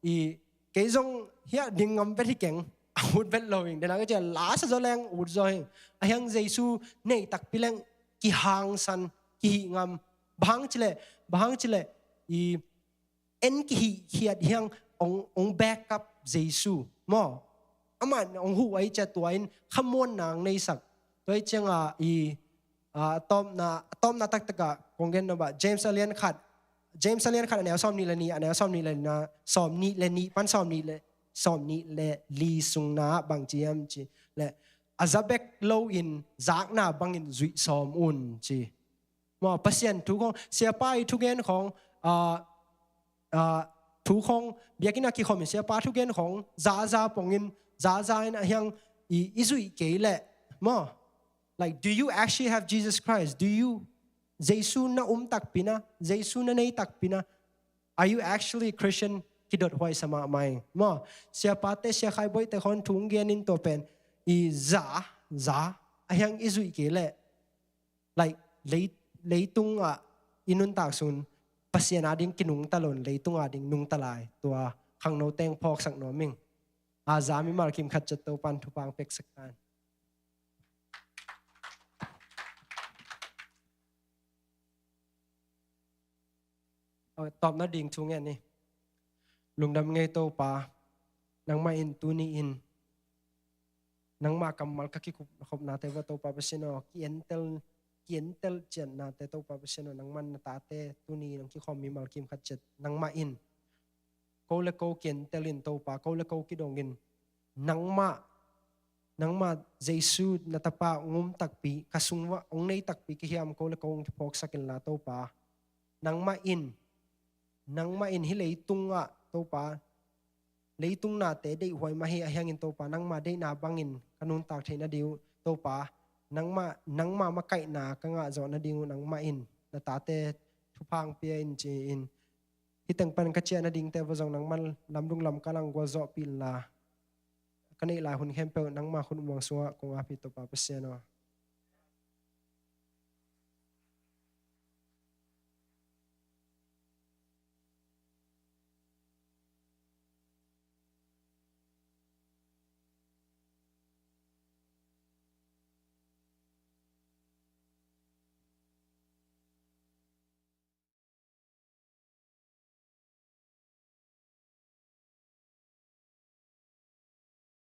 I, kei zong hiah ding ngam vet hi keng, a ut vet lo ing. Dena ka ci a lasa zaw leng ut zaw hi. A hiang Jesu nei takpi leng kihangsan, kihih ngam. Bang hang ci le, bang hang ci le, i, en kihih khiat hiang hong, hong back up Jesu maw. Amah hong huh ahi ciah tua in khamuanna hong neisak. Tua hi cianga i, a, tawpna, tawpna taktakah kong gen nop ah James a lian khat, James a lian khat a neu sawm nih le nih, a neu sawm nih le nih, sawm nih le nih pan sawm nih le, sawm nih le li sungna bang ci hiam ci le, a za bek lo in zakna bangin zuih sawm un ci. Maw, Pasian thu khong, siapa i thugen khong, a, a, thu khong, biakinn a kikhawm in siapa thugen khong, zaza pongin, zaza in a hiang i, i zuih kei leh. Maw, like, do you actually have Jesus Christ? Do you, Jesu na um takpi na, Jesu na nei takpi na, are you actually Christian? Kidot huai sa mahmah ing. Maw, siapate, siakhai boite khong thu hong gen in tua pen, i za, za, a hiang i zuih kei leh. Like, lei, leitung ah i nuntak sun, Pasian a ding kinungta lo in, leitung a ding nungta lai, tua khangno teng phawksak nuam ing. A za mimal kim khat ciat Topan thupha hong peksak ta hen. Tawpna ding thu ngen ni. Lungdam ngei Topa, nangmah in tuni in, nangmah kammal ka kikhopnate uah Topa Pasian aw, ki-entel, ki-entel ciatnate Topa Pasian aw, nangmah in na tate tuni in hong kikhawm mimal kim khat ciat, nangmah in ko le ko ki-entel in Topa, ko le ko kidong in, nangmah, nangmah Jesu na tapa hong um takpi, ka sung uah hong nei takpi kihiam ko le ko hong kiphawksak inla Topa. Nangmah in, nangmah in hih leitung ah Topa, leitung nate deihhuai mah hi a hiangin Topa, nangmah deihna bangin ka nuntak theih nading uh Topa, nangmah, nangmah makaihna ka ngah zawh nading uh nangmah in na tate thupha hong pia in ci-in, hih teng pan ka ciah nadingte uah zong nangmah lamdung lamkal hong gualzawhpih inla, ka neih lai hun khempeuh nangmah khut muang sungah kong ap hi Topa Pasian aw.